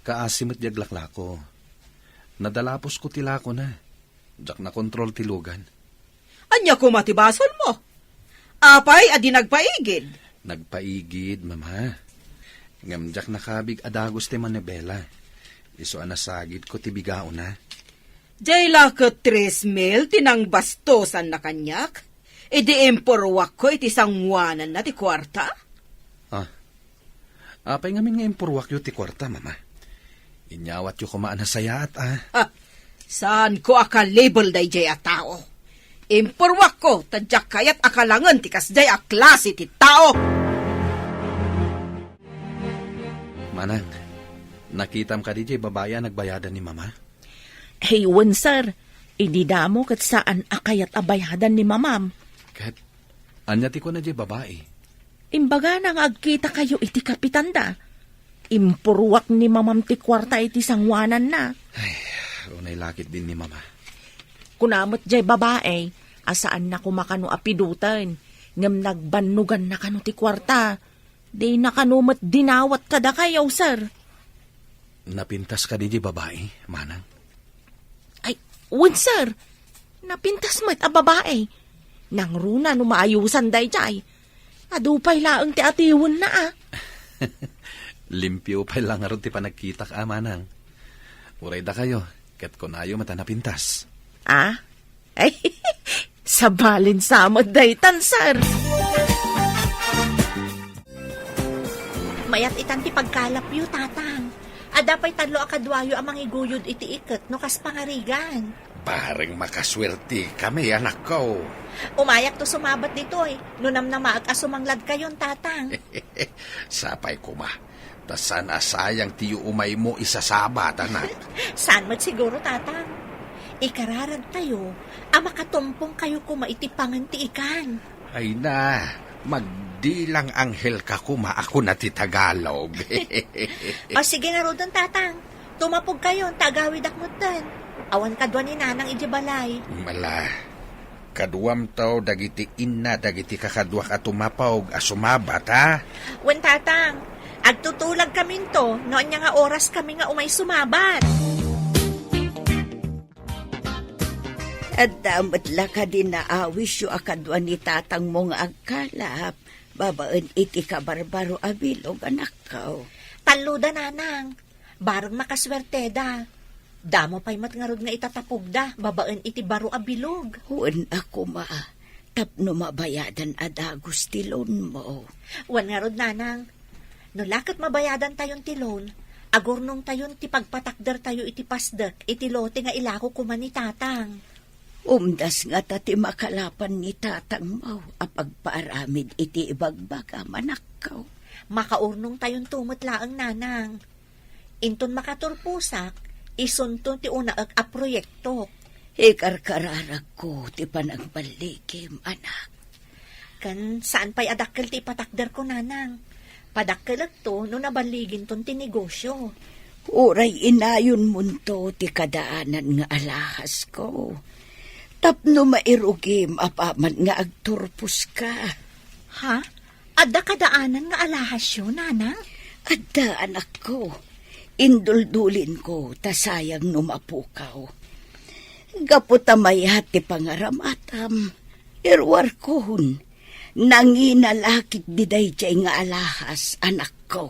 kaasi met di aglaklako. Nadalaposko ti lakona. Diak nakontrol ti lugan. Ania koma ti basolmo? Apay a di nagpaigid? Nagpaigid, Mama. Ngem diak nakabig a dagus ti manibela. Isu a nasagidko ti bigaona. Diay la ket tres mil ti nangbastosanna kaniak? Idi impurwakko iti sangoananna ti kuarta? Ah. Apay ngamin nga impurwakyo ti kuarta, Mama? Inyawatyo koma a nasayaat, a. Ha! Saanko a kalibel daydiay a tao. Impurwakko ta diak kayat a kalangen ti kasdiay a klase ti tao. Manang, nakitam kadi diay babai a nagbayadan ni Mama? Hey, wen, sir. Idi damo ket saan a kayat a bayadan ni Mamam. Ket ania ti kuna diay babai? Imbagana nga agkitakayo iti kapitanda. Impurwak ni Mamam ti kuarta iti sangoananna. Ay, unay la ketdin ni Mama. Kuna met diay babai a saanna koma kano a piduten, ngem nagbannoganna kano ti kuarta. Dina kano met dinawat kadakayo, sir. Napintas kadi diay babai, Manang? Ay, wen, sir. Napintas met a babai. Nangruna no maayusan daydiay. Adu pay laeng ti atiwenna, a. Limpio pay la ngarud ti panagkitak, a, Manang. Uray dakayo, ket kunayo met a napintas. A? Ay, sabalin sa met daytan, sir. Mayat itan ti pagkalapyo, Tatang. Adda pay tallo a kaduayo a mangiguyod iti iket no kas pangarigan. Bareng makasuertekami, anakko. Umayakto sumabat ditoy, no namnamaek a sumangladkayon, Tatang. Sapay koma. Ta saan a sayang ti umaymo isasabat, anak. Saan met siguro, Tatang. Ikararagtayo a makatumpongkayo koma iti pangen ti ikan. Ay na, magdilang anghel ka koma a kuna ti Tagalog. O, sige ngaruden, Tatang. Tumapogkayon, ta agawidak metten. Awan kadua ni Nanang idiay balay. Mala. Kaduamto dagiti inna dagiti kakaduak a tumapog a sumabat, ha? Wen, Tatang, agtutulagkaminto no ania nga oraskami nga umay sumabat. Adda met la kadi naawisyo a kadua ni tatangmo nga agkalap babaen iti kabarbaro a bilog, anakko? Talloda, Nanang. Bareng makasuerteda. Damo pay met ngarud nga itatapogda babaen iti baro a bilog. Wen a koma, tapno mabayadan a dagus ti loanmo. Wen ngarud, Nanang, no la ket mabayadantayon ti loan, agurnongtayon ti pagpatakdertayo iti pasdek iti lote nga ilako koma ni Tatang. Umdas ngata ti makalapan ni tatangmo a pagpaaramid iti ibagbagam, anakko. Makaurnongtayonto met laeng, Nanang. Inton makaturposak, isunto ti unaek a proyektok. Ikarkararagko ti panagballigim, anak. Ken saan pay a dakkel ti ipatakderko, Nanang. Padakkelekto no naballiginton ti negosio. Uray inayonmonto ti kadaanan nga alahasko. Tapno mairugim apaman nga agturposka. Ha? Adda kadaanan nga alahasyo, nanang? Adda, anakko. Induldulinko, ta sayang no mapukaw. Gapu ta mayat ti pangaramatam, iruarkon, nangina la ketdi daydiay nga alahas, anakko.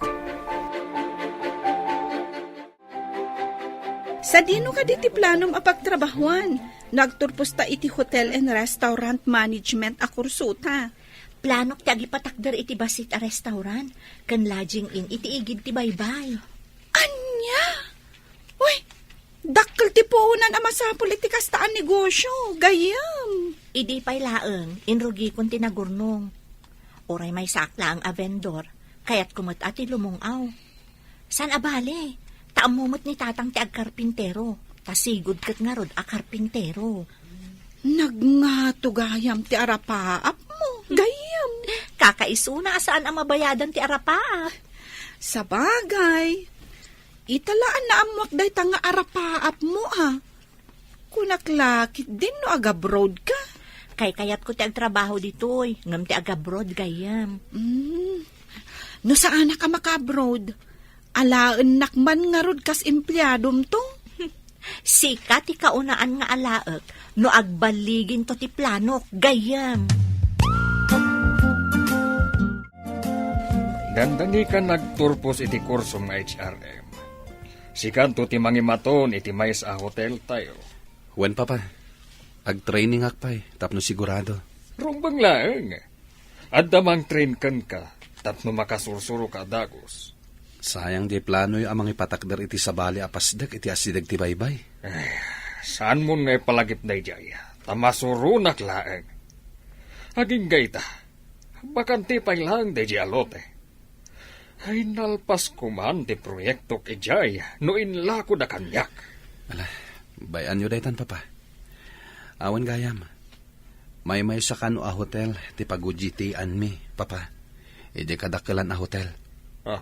Sadino kadi ti planom a pagtrabahuan no agturposta iti hotel and restaurant management a kursota? Planok ti agipatakder iti bassit a restaurant ken lodging inn iti igid ti baybay. Ania? Uy, dakkel ti puonan a masapul iti kasta a negosio, gayyem. Idi pay laeng, inrugikon ti nagurnong. Uray maysaak laeng a vendor, kayatko met a ti lumung-aw. Saan a bale, ta ammo met ni tatang ti agkarpintero, ta sigud ket ngarud a karpintero. Nagngato gayam ti arapaapmo, gayyem. Kakaisuna a saan a mabayadan ti arapaap. Sabagay, ita la a naammoak dayta nga arapaapmo, a. Kunak la ketdin no agabroad ka. Kaykayatko ti agtrabaho ditoy, ngem ti agabroad, gayyem. Mm. No saanak a makaabroad, alaennak man ngarud kas empleadomto. Sika ti kaunaan nga alaek no agballiginto ti planok, gayyem. Dandani ka nagturpos iti kursom nga H R M. Sikanto ti mangimaton iti maysa a hoteltayo. Wen, Papa. Agtrainingak pay tapno sigurado. Rumbeng laeng. Adda mangtrain kenka tapno makasursuroka a dagus. Sayang diay planoyo a mangipatakder iti sabali a pasdek iti asideg ti baybay. Ay, saanmon nga ipalagip daydiay, ta masuronak laeng. Agingga ita, bakante pay laeng daydiay a lote. Ay, nalpas koman ti proyektok idiay no inlakod a kaniak. Ala, bay-anyo daytan, Papa. Awan gayam. Maymaysa kano a hotel ti pag-O J T-anmi, Papa. Idiay kadakkelan a hotel. Ah,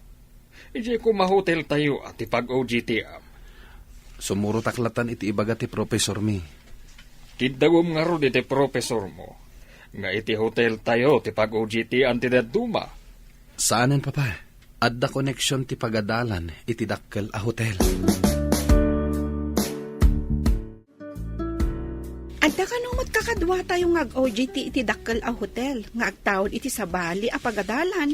idiay koma hoteltayo a ti pag-O J T-am. Sumurotak latan iti ibaga ti profesormi. Kiddawem ngarud iti profesormo nga iti hoteltayo ti pag-O J T-an ti dadduma. Saanen, Papa. Adda koneksion ti pagadalan iti dakkel a hotel. Adda kano met kakaduatayo nga ag-O J T iti dakkel a hotel nga agtaud iti sabali a pagadalan.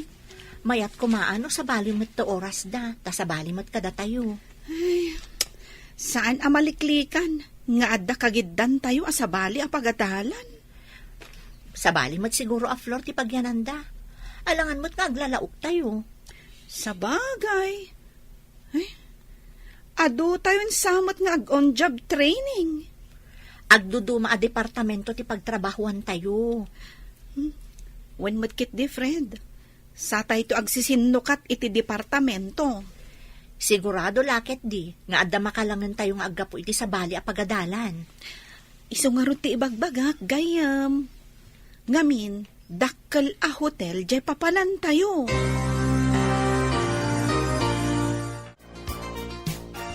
Mayat koma no sabali met ti orasda, ta sabali met kadatayo. Ay, saan a maliklikan nga adda kagiddantayo a sabali a pagadalan. Sabali met siguro a floor ti pagyananda. Alangan met nga aglalaoktayo. Sabagay. Ay, adu tayon sa met nga ag-on-job training. Agduduma a departamento ti pagtrabahuantayo. Hmm. Wen met ketdi, Fred. Satayto agsisinnukat iti departamento. Sigurado la ketdi nga adda makalangentayo nga aggapu iti sabali a pagadalan. Isu ngarud ti ibagbagak, gayyem. Ngamin, dakkel a hotel diay papanantayo.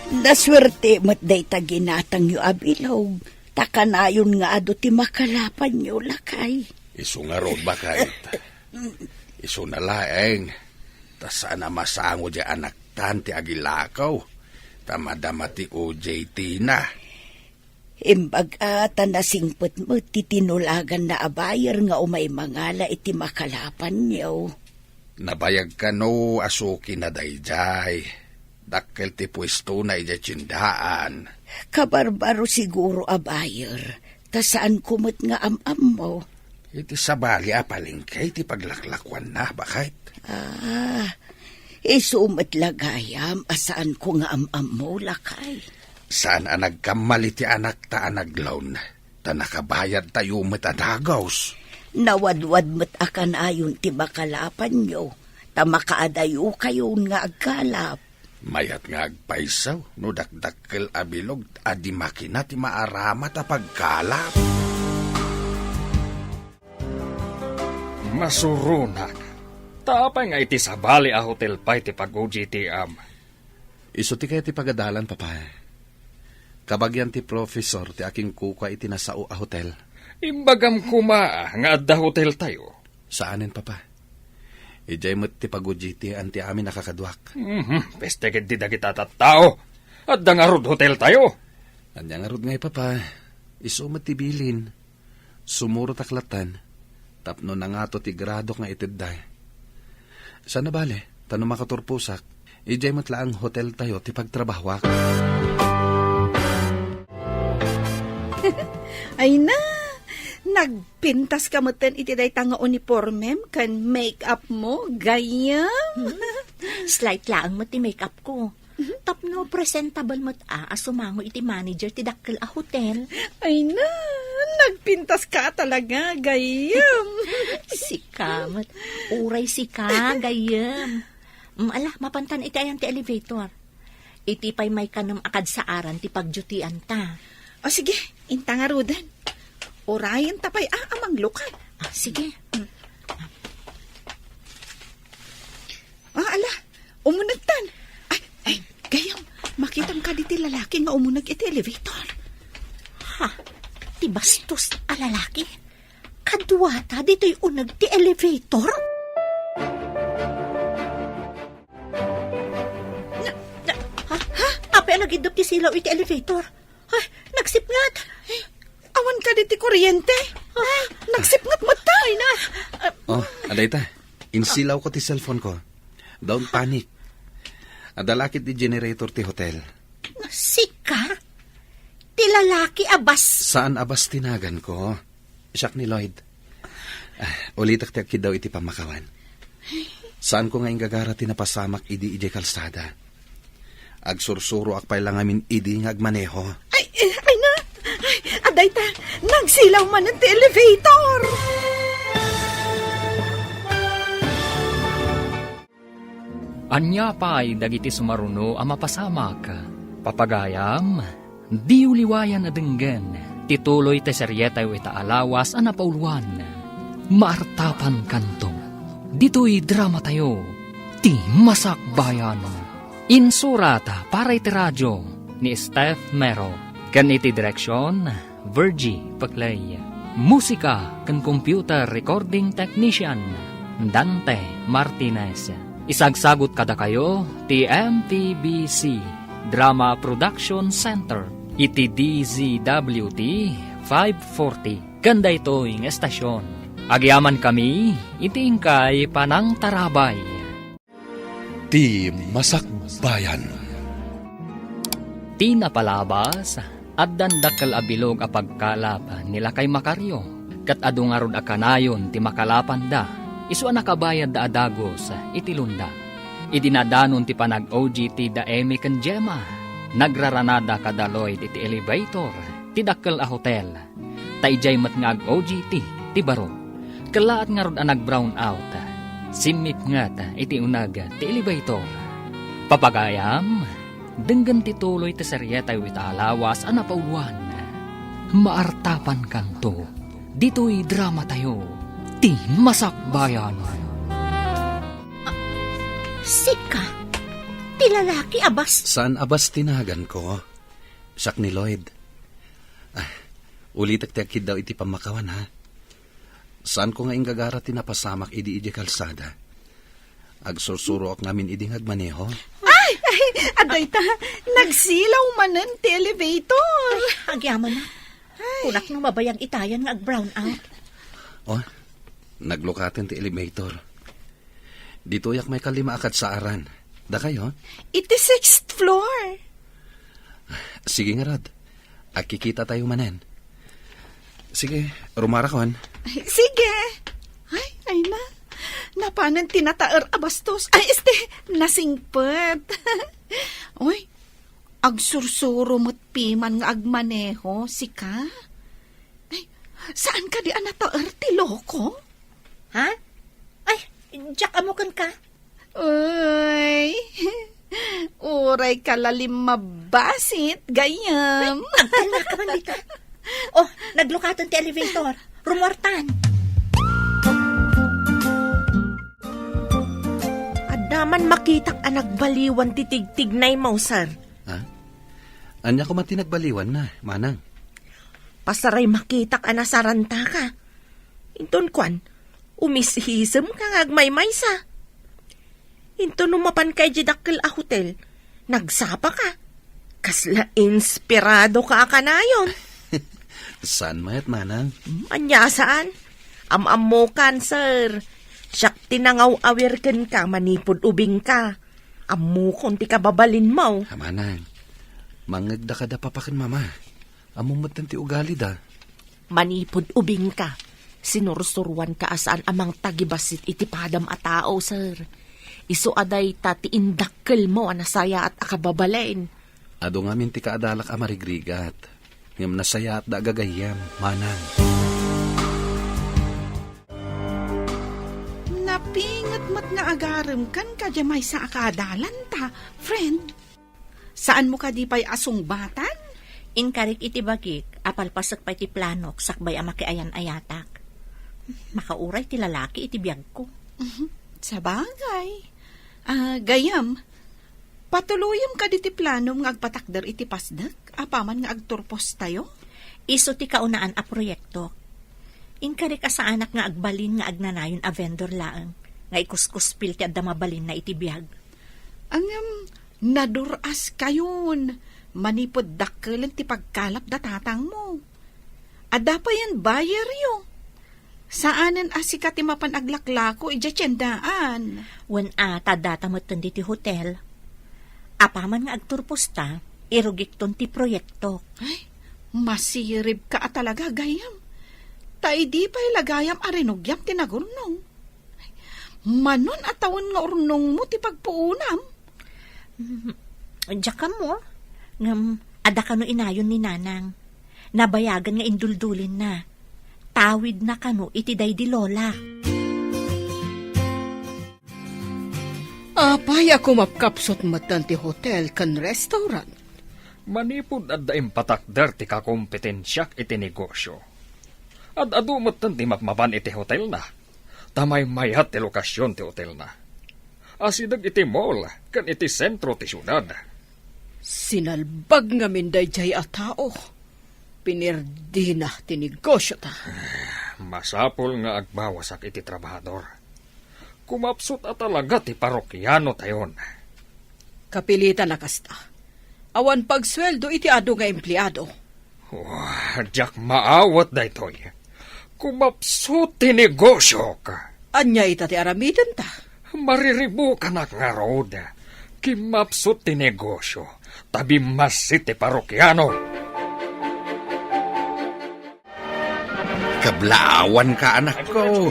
Nasuerte met dayta ginatangyo a bilog, ta kanayon nga adu ti makalapanyo, lakay. Isu ngarud, baket. Isuna laeng, ta saan a masango diay anaktan ti agilakaw, ta madama ti O J T-na. Imbag a ta nasingpet met ti tinulaganna a buyer nga umay mangala iti makalapanyo. Nabayag kano a sukina daydiay. Dakkel ti puestona idiay tiendaan. Kabarbaro siguro a buyer, ta saanko met nga am-ammo. Iti sabali a palengke ti paglaklakuanna, baket. Ah, isu met la gayam a saanko nga am-ammo, lakay. Saan a nagkamali ti anakta a naglawn, ta nakabayadtayo met a dagus. Nawadwad met a kanayon ti makalapanyo, ta makaadayokayon nga agkalap. Mayat nga agpayso no dakdakkel a bilog a di makina ti maaramat a pagkalap. Masuronak. Ta apay nga iti sabali a hotel pay ti pag-O J T-am? Isu ti kayat ti pagadalan, Papa. Kabagian ti professor ti akinkukua iti nasao a hotel. Imbagam koma nga adda hoteltayo. Saanen, Papa. Idiay met ti pagudjitian ti amin a kakaduak. Mhm, peste ketdi dagita tattao. Adda ngarud hoteltayo. Ania ngarud ngay, Papa? Isu met ti bilin. Sumurotak lattan tapno nangato ti gradok nga itedda. Saan a bale, ta no makaturposak, idiay met laeng hoteltayo ti pagtrabahoak. Ay na, nagpintas ka metten iti dayta nga uniformem ken make-up mo, gayyem. Hmm. Slight laeng met ti make-up ko. Tapno presentable met a, a sumango iti manager ti dakkel a hotel. Ay na, nagpintas ka talaga, gayyem. Sika met. Uray sika, gayyem. Mm, ala, mapantan iti ayan ti elevator. Iti pay maikanem a kadsaaran ti pagdutian ta. O sige, inta ngaruden. Urayen ta pay a, a manglukat. Ah, sige. Mm. Ah, ala, umunegtan. Ay, ay, gayyem, makitam kadi ti lalaki nga umuneg iti elevator. Ha? Ti bastos a lalaki? Kaduata ditoy uneg ti elevator? Na, na, ha? Ha? Apay a nagiddup ti silaw iti elevator? Ay, nagsipnget. Awan kadi ti kuryente? Ah, nagsipnget met ta. Ay na. Ah, Oh, adayta. Insilawko ti cellphone ko. Don't panic. Adda la ket ti generator ti hotel. Sika? Ti lalaki a bas- Saan a bas ti naganko? Siak ni Lloyd. Ah, ulitek ti agkiddaw iti pammakawan. Saanko nga inggagara ti napasamak idi idiay kalsada. Agsursuroak pay la ngamin idi nga agmaneho. Ay, eh, ay na! Ay, adayta, nagsilaw manen ti elevator! Ania pay dagiti sumaruno a mapasamak? Papagayam, diyo liwayan a denggen ti tuloy ti serietayo ita a lawas a napauluan. Maartapankanto. Ditoy dramatayo, Ti Masakbayan. Insurat para iti radio ni Steph Mero. Ken iti direksion, Virgie Paclay. Musika ken computer recording technician, Dante Martinez. Isagsagut kadakayo ti M T B C Drama Production Center iti D Z W T five forty ken daytoy nga estasion. Agyamankami iti inkay panangtarabay. Ti Masakbayan. Ti napalabas, addan dakkel a bilog a pagkalap ni Lakay Macario, ket adu ngarud a kanayon ti makalapanda, isu a nakabayadda a dagus iti lunda. Idi nadanon ti panag-O G T da Emmy ken Gemma, nagraranada kada Lloyd iti elevator ti dakkel a hotel. Ta idiay met nga ag-O G T ti baro. Kellaat ngarud a nag-brown out. Simmipnget iti uneg ti elevator. Papagayam, denggen ti tuloy ti serietayo ita a lawas a napauluan. Maartapankanto, ditoy dramatayo, Ti Masakbayan. Ah, sika, ti lalaki a bas- Saan a bas ti naganko? Siak ni Lloyd. Ah, ulitek ti agkiddaw iti pammakawan, ha? Saanko nga inggagara ti napasamak idi idiay kalsada. Agsursuroak ngamin idi nga agmaneho. Ay! Ay! Adayta, nagsilaw manen ti elevator. Ay, agyamanak. Ay. Kunak no mabayag itayan nga ag-brown out. Oh, naglukaten ti elevator. Ditoyak maikalima a kadsaaran. Dakayo? Iti sixth floor. Sige ngarud. Agkikitatayo manen. Sige, rumarakon. Ay, sige. Ay, ay na. Napanen ti nataer a bastos. Ay, este, nasingpet. Uy, agsursuro met piman nga agmaneho, sika? Ay, saan kadi a nataer ti loko? Ha? Ay, diak ammo kenka. Uy, uray ka la limmabasit, gayyem. Agtalna ka man dita. Oh, naglukaten ti elevator. Rumuartan. Adda Man makitak a nagbaliwan ti tigtignaymo, sir. Ha? Ania koma ti nagbaliwanna, manang? Pasaray makitak a nasarantaka. Inton kuan, umishisemka nga agmaymaysa. Inton no mapanka idiay dakkel a hotel, nagsapaka. Kasla inspiradoka a kanayon. Saan met, manang? Hmm, ania saan? Am-ammokan, sir. Siak ti nangaw-awir kenka manipud ubingka. Ammokon ti kababalinmo. Ah, manang, mangngegda kada papa ken mama. Ammom metten ti ugalida. Manipud ubingka, sinursuroanka a saan a mangtagibassit iti padam a tao, sir. Isu a dayta ti indakkelmo a nasayaat a kababalin. Adu ngamin ti kaadalak a marigrigat, ngem nasayaatda a gagayyem, manang. Napinget met nga agaremkan kadi maysa a kaadalanta, friend. Saanmo kadi pay a sungbatan? Inkarik iti bagik a palpasek pay ti planok sakbay a makiayan-ayatak. Makauray ti lalaki iti biagko. Mhm. Sabagay. Ah, gayyem, patuloyem kadi ti planom nga agpatakder iti Pasdek apaman nga agturpostayo? Isu ti kaunaan a proyektok. Inkarik a saanak nga agbalin nga agnanayon a vendor laeng nga ikuskuspil ti adda mabalinna iti biag. Ngem, nadur-askayon manipud dakkelen ti pagkalap da tatangmo. Adda payen buyeryo. Saanen a sika ti mapan aglaklako idiay tiendaan. Wen a, ta addata metten ditoy hotel. Apaman nga agturposta, irugikton ti proyektok. Ay, masiribka a talaga, gayyem. Ta idi pay la gayam a rinugiam ti nagurnong. Ay, manon a tawen nga urnongmo ti pagpuonam? Mm, diak ammo, ngem adda kano inayon ni Nanang. Nabayagan nga induldulinna. Tawidna kano iti daydi lola. Apay a kumapkapsut metten ti hotel ken restaurant? Manipud adda impatakder ti kakompetensiak iti negosio. Ad-adu metten ti mapmapan iti hotelna. Ta maymayat ti lokasion ti hotelna. Asideg iti mall ken iti sentro ti siudad. Sinalbag ngamin daydiay a tao. Pinirdina ti negosiota. Masapul nga agbawasak iti trabahador. Kumapsut a talaga ti parokianotayon. Kapilitan a kasta. Awan pagsueldo iti adu nga empleado. Wah, diak maawat daytoy. Kumapsut ti negosiok. Ania ita ti aramidenta? Mariribukanak ngarud. Kimmapsut ti negosio, ta bimmassit ti parokiano. Kablaawanka, anakko.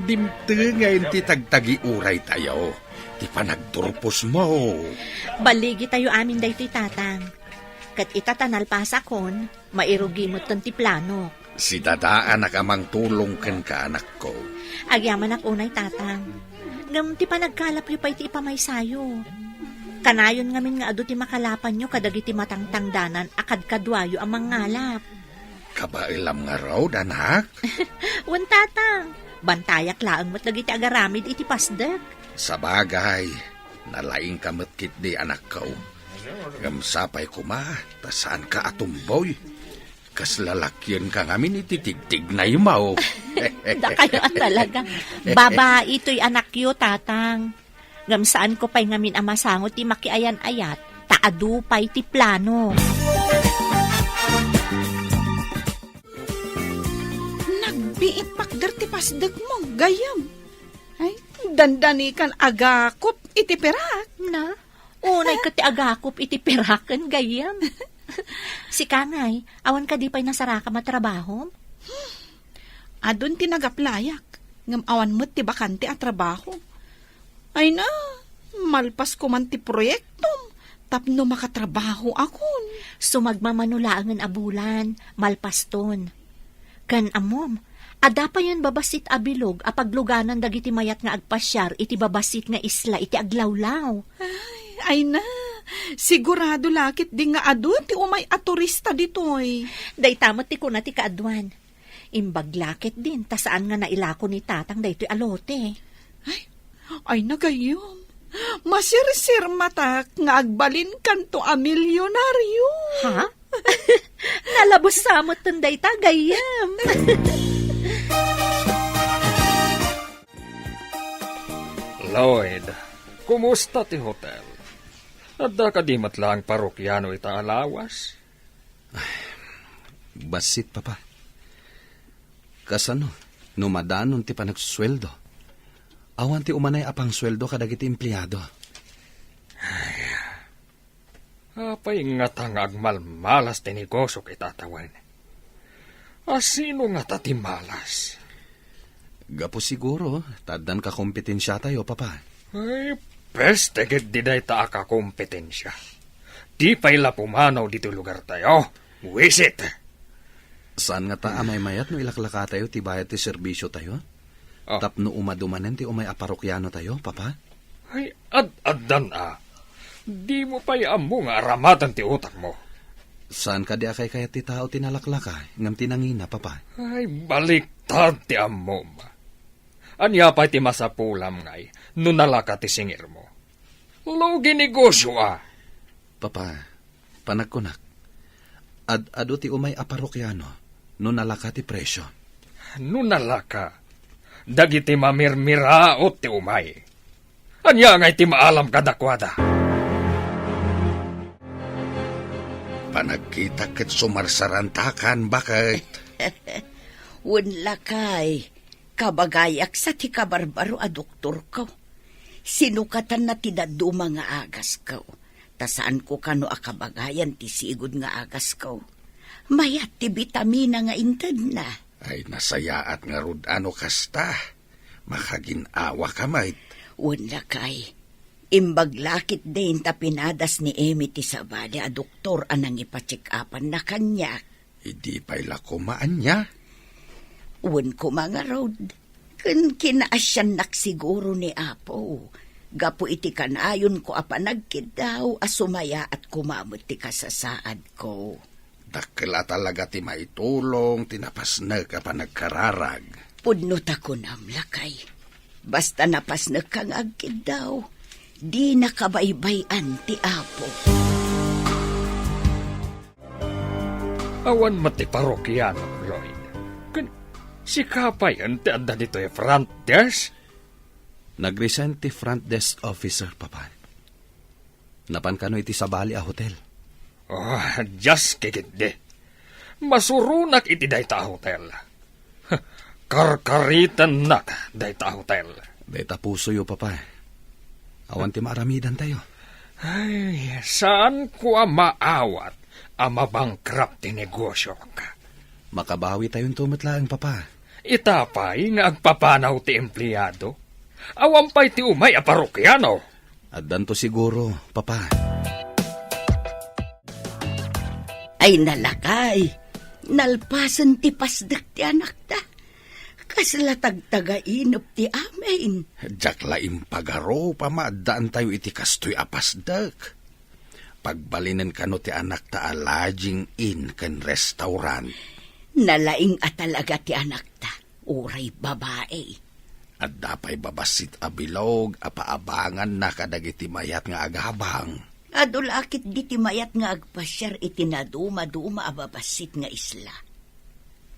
Dimtengen ti tagtagiuraytayo, ti panagturposmo. Balligitayo amin daytoy, Tatang. Ket ita ta nalpasakon, mairugi metten ti planok. Si dadaanak a mangtulong kenka, anakko. Agyamanak unay, Tatang. Ngem ti panagkalapyo pay ti ipamaysayo. Kanayon ngamin nga adu ti makalapanyo kadagiti matangtangdanan a kadkaduayo a mangngalap. Kabaelam ngarud, anak? Wen, Tatang. Bantayak laeng met dagiti agaramid iti Pasdek. Sabagay, nalaingka met ketdi, anakko. Ngem sapay koma, ta saanka a tumboy. Kasla lakienka ngamin iti tigtignaymo. Dakayo a talaga. Babai toy anakyo, Tatang. Ngem saanko pay ngamin a masango ti makiayan-ayat, ta adu pay ti plano. Nagbiit pakder ti Pasdekmo, gayyem. Ay, dandanikan agakop iti pirak. Na? Unay ket ti agakop iti piraken, gayyem. Sika ngay, awan kadi pay nasarakam a trabahom? Adun ti nagaplayak, ngem awan met ti bakante a trabaho. Ay na, malpas koman ti proyektom tapno makatrabahoakon. Sumagmamano laengen a bulan, malpaston. Ken ammom, adda payen babassit a bilog a pagluganan dagiti mayat nga agpasiar iti babassit nga isla iti aglawlaw. Ay, ay na, sigurado la ketdi nga adu ti umay a turista ditoy. Dayta met ti kuna ti kaaduan. Imbag la ketdin ta saan nga nailako ni Tatang daytoy a lote. Ay, ay na gayyem. Masirsirmatak nga agbalinkanto a milyonaryo. Ha? Nalabos sa met dayta, gayyem. Lloyd, kumusta ti hotel? Adda kadi met laeng parokiano ita a lawas? Bassit, Papa. Kasano no madanon ti panagsueldo? Awan ti umanay a pangsueldo kadagiti empleado. Apay ngata nga agmalmalas ti negosiok ita a tawen? A sino ngata ti malas? Gapu siguro ta addan kakompetensiatayo, Papa. Ay, peste ketdi dayta a kakompetensia. Di pay la pumanaw ditoy lugartayo. Wisit! Saan ngata a maymayat no ilaklakatayo ti bayad ti serbisiotayo? Ah. Tapno umadu manen ti umay a parokianotayo, Papa? Ay, ad-addan a. Dimo pay ammo nga aramaten ti utakmo. Saan kadi a kaykayat ti tao ti nalaklaka, ngem ti nangina, Papa? Ay, baliktad ti ammom. Ania pay ti masapulam ngay no nalaka ti singirmo? Lugi negosio a. Papa, panagkunak, ad-adu ti umay a parokiano no nalaka ti presio. No nalaka, dagiti mamirmiraot ti umay. Ania ngay ti maalam kadakuada? Panagkitak ket sumarsarantakan, baket. Wen, lakay, kabagayak sa ti kabarbaro a doktorko. Sinukatanna ti dadduma nga agasko, ta saanko kano a kabagayan ti sigud nga agasko. Mayat ti bitamina nga intedna. Ay, nasayaat ngarud a no kasta. Makagin-awaka met. Wen, lakay. Imbag la ketdin ta pinadas ni Emmy ti sabali a doktor a nangipa-check-upanna kaniak. Idi pay la koma ania? Wen koma ngarud, ken kinaasiannak siguro ni Apo, gapu iti kanayonko a panagkiddaw a sumayaat koma met ti kasasaadko. Dakkel a talaga ti maitulong ti napasnek a panagkararag. Pudno ta kunam, lakay. Basta napasnekka nga agkiddaw, dinaka baybay-an ti Apo. Awan met ti parokiano, Lloyd. Ken sika payen ti adda ditoy front desk? Nag-resign ti front desk officer, Papa. Napan kano iti sabali a hotel. Oh, diak ketdi. Masuronak iti dayta a hotel. Karkaritennak dayta a hotel. Dayta pusoyo, Papa. Awan ti maaramidantayo. Ay, saanko a maawat a mabangkrap ti negosiok. Makabawitayonto met laeng, Papa. Ita pay nga agpapanaw ti empleado. Awan pay ti umay a parokiano. Addanto siguro, Papa. Ay, nalakay. Nalpasen ti pasdek ti anakta. Kasla tagtagainep ti amin. Diak la impagarup a maaddaantayo iti kastoy a pasdek. Pagbalinen kano ti anakta a lodging inn ken restaurant. Nalaing a talaga ti anakta, uray babai. Adda pay babassit a bilog a paabanganna kadagiti mayat nga agabang. Adu la ketdi ti mayat nga agpasiar iti naduma-duma a babassit nga isla.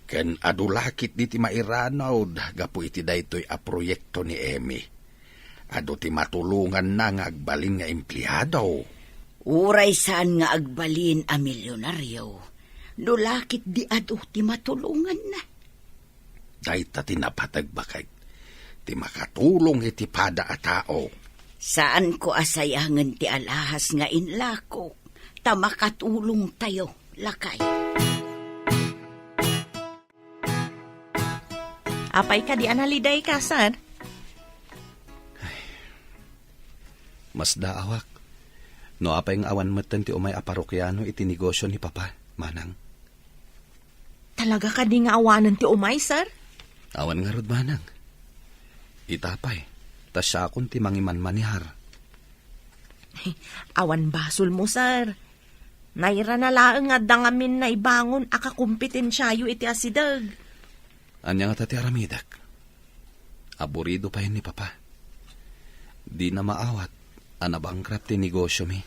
Ken adu la ketdi ti mairanud gapu iti daytoy a proyekto ni Emmy. Adu ti matulonganna nga agbalin nga empleado. Uray saan nga agbalin a milionario, no la ketdi adu ti matulonganna. Dayta ti napateg, baket, ti makatulong iti pada a tao. Saanko a sayangen ti alahas nga inlako, ta makatulongtayo, lakay. Apay kadi a nalidayka, sir? Ay, masdaawak. No apay nga awan metten ti umay a parokiano iti negosio ni Papa, Manang. Talaga kadi nga awanen ti umay, sir? Awan ngarud, Manang. Ita pay, ta siakon ti mangimanmanihar. Awan basolmo, sir. Nairana laeng nga adda ngamin naibangon a kakompetensiayo iti asideg. Ania ngata ti aramidek? Aburido payen ni Papa. Dina maawat A nabankrupt ti negosiomi.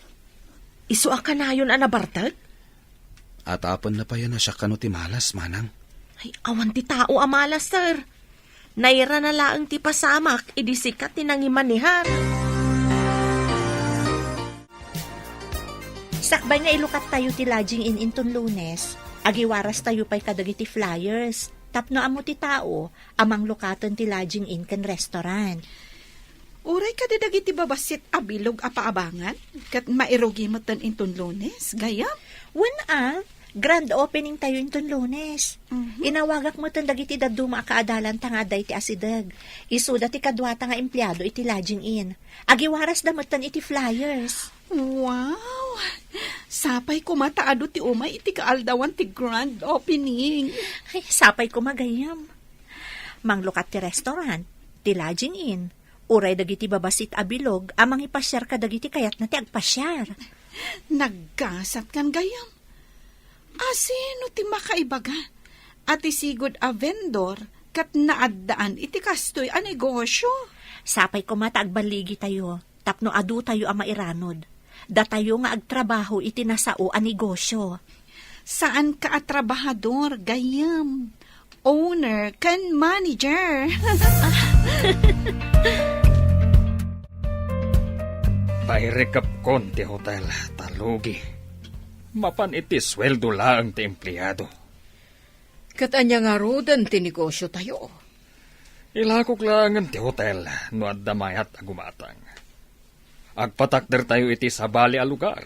Isu a kanayon a nabartek? Atapenna pay a siak kano ti malas, manang. Ay, awan ti tao a malas, sir. Nairana laeng ti pasamak idi sika ti nangimanehar. Sakbay nga ilukat tayo ti lodging inn inton Lunes, agiwaras tayo pay kadagiti flyers tapno ammo ti tao a manglukaten ti lodging inn ken restaurant. Uray kadi dagiti babassit a bilog a paabangan ket mairugi metten inton Lunes, gayyem? Wen a, grand opening tayo inton Lunes. Mhm. Inawagak metten dagiti dadduma a kaadalanta nga adda iti asideg. Isuda ti kaduata nga empleado iti lodging inn. Agiwarasda metten iti flyers. Wow! Sapay koma ta adu ti umay iti kaaldawan ti grand opening. Ay, sapay koma gayyem. Manglukat ti restaurant, ti lodging inn, uray dagiti babassit a bilog a mangipasiar kadagiti kayatna ti agpasiar. Naggasatkan gayyem. Asino ti makaibaga a ti sigud a vendor ket naaddaan iti kastoy a negosio? Sapay koma ta agballigitayo tapno adutayo a mairanod. Datayo nga agtrabaho iti nasao a negosio. Saanka a trabahador, gayyem. Owner ken manager. Pairikepkon ti hotel, ta lugi. Mapan iti sueldo laeng ti empleado. Ket ania ngaruden ti negosiotayo? Ilakok laengen ti hotel no adda mayat a gumatang. Agpatakdertayo iti sabali a lugar.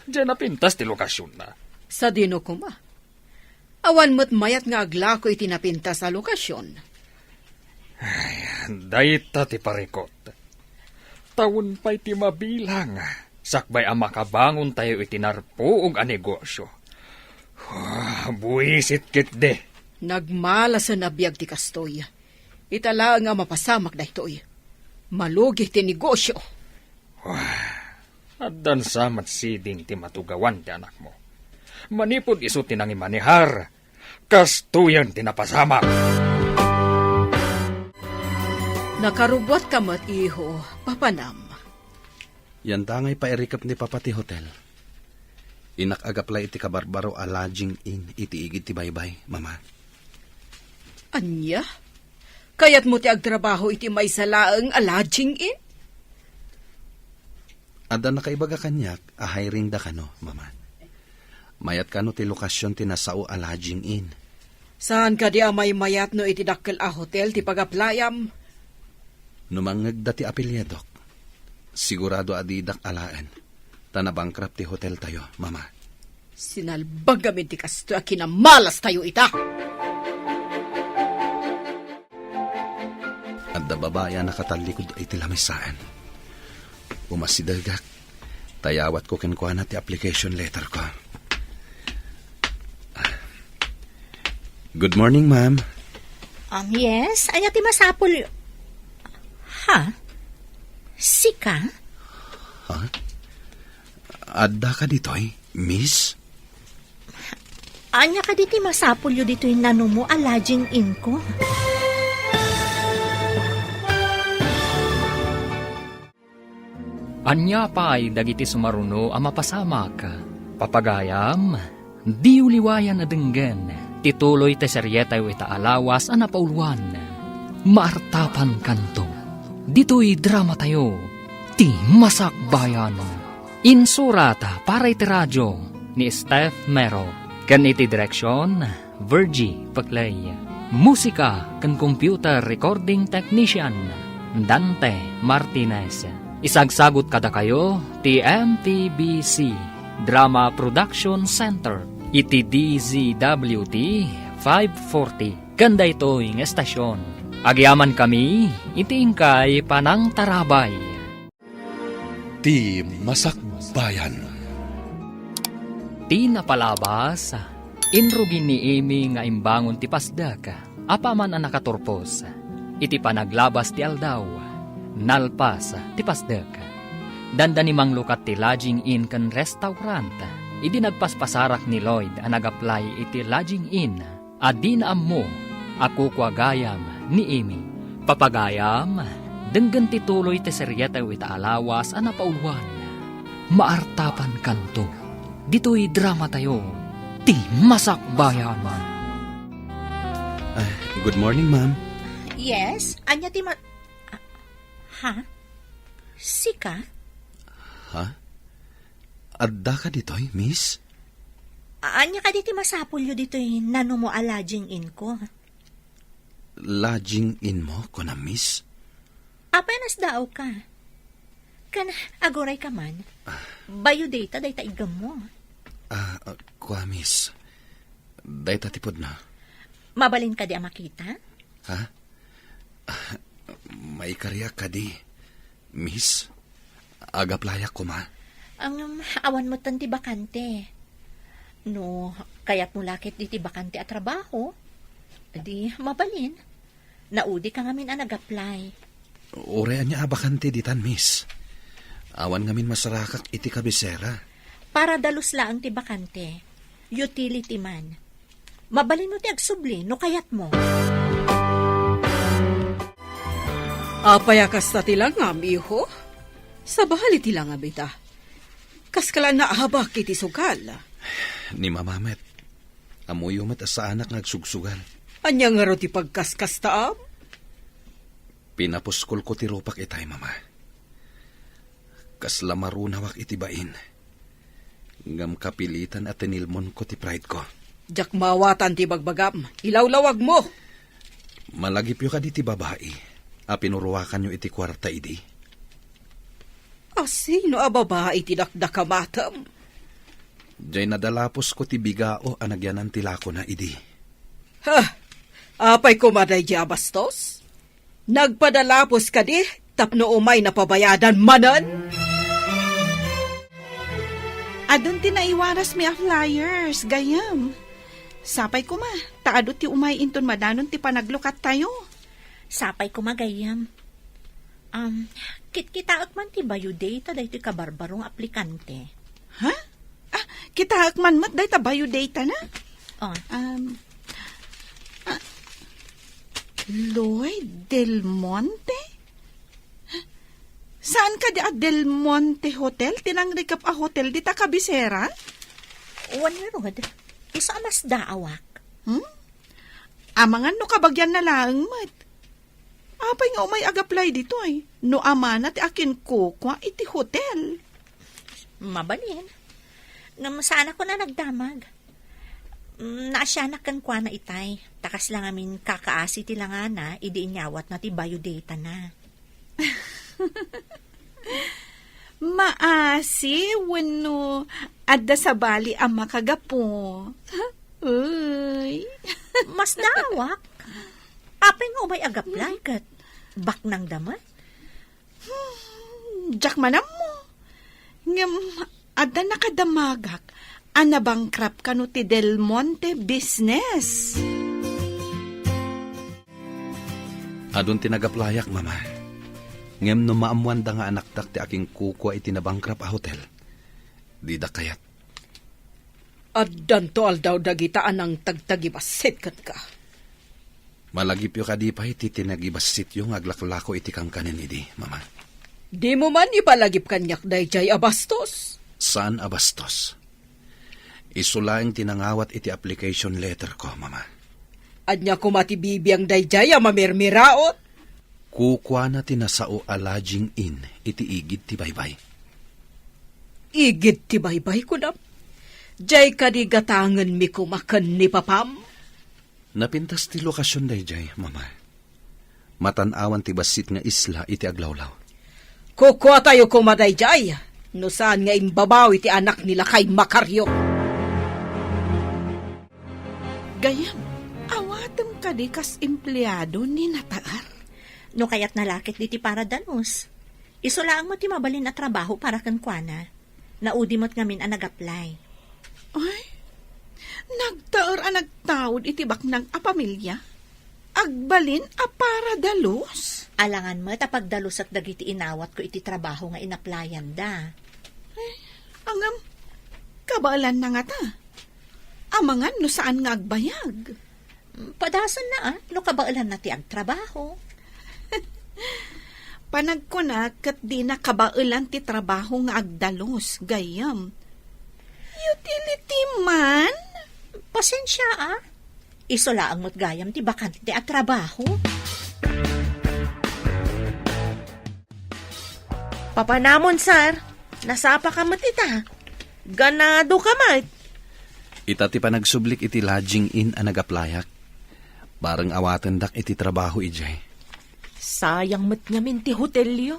Diay napintas ti lokasionna. Sadino koma? Awan met mayat nga aglako iti napintas a lokasion. Ay, dayta ti parikut. Tawen pay ti mabilang, sakbay a makabangontayo iti narpuog a negosio. Ah, buisit ketdi. Nagmalasen a biag ti kastoy. Ita laeng a mapasamak daytoy. Malugi ti negosio. Wah, addan sa met siding ti matugawan ti anakmo. Manipud isu ti nangimanehar, kastoyen ti napasamak. Nakarubuatka met, iho, papanam. Yantangay pairikep ni Papa ti hotel. Innak agaplay iti kabarbaro a lodging inn iti igid ti baybay, Mama. Ania? Kayatmo ti agtrabaho iti maysa laeng a lodging inn? Adda nakaibaga kaniak a hiring da kano, Mama. Mayat kano ti lokasion ti nasao a lodging inn. Saan kadi a maymayat no iti dakkel a hotel ti pagaplayam? No mangngegda ti apelyidok, sigurado a didak alaen, ta nabankrupt ti hoteltayo, Mama. Sinalbag amin ti kastoy a kinamalastayo ita. Adda babai a nakatallikud iti lamisaen. Umasidegak, ta yawatko kenkuana ti application letterko. Good morning, ma'am. Um, yes? Ania ti masapul? Ha? Sika? Ha? Adda ka ditoy, miss? Ania kadi ti masapulyo ditoy nanumo a lodging inn ko? Ania pay dagiti sumaruno a mapasamak? Papagayam, diyo liwayan a denggen ti tuloy ti serietayo ita a lawas a napauluan, Maartapankanto. Ditoy dramatayo, Ti Masakbayan. Insurat para iti radio ni Steph Mero, ken iti direksion, Virgie Peclay. Musika ken computer recording technician, Dante Martinez. Isagsagut kadakayo ti M T B C Drama Production Center iti D Z W T five forty ken daytoy nga estasion. Agyamankami iti inkay panangtarabay. Ti Masakbayan. Ti napalabas, inrugi ni Amy nga imbangon ti pasdek, apaman a nakaturpos. Iti panaglabas ti aldaw, nalpas ti pasdek. Dandani manglukat ti lodging inn ken restaurant. Idi nagpaspasarak ni Lloyd a nag-apply iti lodging inn, a dina ammo a kukua gayam ni Amy. Papagayam, Denggen ti tuloy ti seriatayo ita a lawas a napauluan, Maartapankanto. Ditoy dramatayo, ti Masakbayan. Ah, good morning, ma'am. Yes? Ania ti ma-, ah, ha? Sika? Ha? Adda ka ditoy, miss? A-, ania kadi ti masapulyo ditoy nanumo a lodging inn ko? Lodging inn mo, kunam, miss? Apay a nasdaaw ka? Ken aguray ka man. Ah. Bayo dayta, dayta iggammo. Ah, ah, kua, miss. Dayta ti pudno. Mabalin kadi a makita? Ha? Ah, maikariak kadi, miss. Ag-applyak koma. Ngem, awan metten ti bakante. No kayatmo la ket ditoy bakante a trabaho, di mabalin. Naudi ka ngamin a nag-apply. Uray ania a bakante ditan, miss. Awan ngamin masarakak iti kabisera. Para dalus laeng ti bakante. Utility man. Mabalinmo ti agsubli no kayatmo. Apay a kasta ti langam, iho? Sabali ti langam ita. Kaskala naabak iti sugal. Ni mama met, ammoyo met a saanak nga agsugsugal. Ania ngarud ti pagkaskastaam? Pinapuskolko ti rupak itay, mama. Kasla marunawak iti bain. Ngem kapilitan a tinilmonko ti prideko. Diak maawatan ti bagbagam. Ilawlawagmo. Malagipyo kadi ti babai a pinuruakanyo iti kuarta idi? A sino a babai ti dakdakamatem? Diay nadalapusko ti bigao a nagyanan ti lakona idi. Ha? Apay koma daydiay a bastos? Nagpadalapos kadi tapno umay napabayadan manen? Adun ti naiwarasmi a flyers, gayyem. Sapay koma, ta adu ti umay inton madanon ti panaglukattayo. Sapay koma, gayyem. Um, kitkitaek man ti biodata daytoy kabarbaro nga aplikante. Ha? Ah, kitaek man met dayta biodata na? Oh. Um, ah, Lloyd Del Monte? Saan kadi a Del Monte Hotel? Ti nangrikep a hotel dita kabisera? Wen ngarud, isu a masdaawak. Hmm? Amangan no kabagianna laeng met. Apay nga umay ag-apply ditoy? No amana ti akinkukua iti hotel. Mabalin. Ngem saanak a nagdamag. Mm, naasianak kenkuana itay. Ta kasla ngamin kakaasi ti langana idi inyawatna ti biodata na. Maasi wenno adda sabali a makagapu? Uy. Masdaawak. Apay nga umay ag-apply ket baknangda met? Hmm, diak man ammo. Ngem adda nakadamagak a nabankrupt kano ti Del Monte business. Adun ti nag-applyak, Mama. Ngem no maammoanda nga anakdak ti akinkukua iti nabankrupt a hotel, dida kayat. Addanto aldaw dagita a nangtagtagibassit kenka. Malagipyo kadi pay ti tinagibasityo nga aglaklako iti kankanen idi, Mama? Dimo man ipalagip kaniak daydiay a bastos? Saan a bastos. Isu laeng ti nangawat iti application letter ko, Mama. Ania koma ti bibiang daydiay a mamirmiraot? Kukuana ti nasao a lodging inn iti igid ti baybay. Igid ti baybay, kunam? Diay kadi gatangenmi koma ken ni papam? Napintas ti lokasion daydiay, Mama. Matan-awan ti bassit nga isla iti aglawlaw. Kukuatayo koma daydiay, no saan nga imbabawi ti anak ni lakay Macario. Gayyem, awatem kadi kas empleado ni Nataer? No kayatna la ket ditoy para dalus. Isu laeng met ti mabalin a trabaho para kenkuana. Naudi met ngamin a nag-apply. Ay, nagtaer a nagtaud iti baknang a pamilia? Agbalin a para dalus? Alangan met a pagdalusak dagiti inawatko iti trabaho nga inaplayanda. Ay, ngem, kabaelanna ngata? Amangan no saan nga agbayag? Padasenna, a, no kabaelanna ti agtrabaho. Panagkunak ket dina kabaelan ti trabaho nga agdalus, gayyem. Utility man? Pasensia, a. Isu laeng met gayam ti bakante a trabaho. Papanamon, sir. Nasapa ka met ita. Ganado ka met. Ita ti panagsublik iti lodging inn a nag-applyak. Bareng awatendak iti trabaho idiay. Sayang met ngamin ti hotelyo.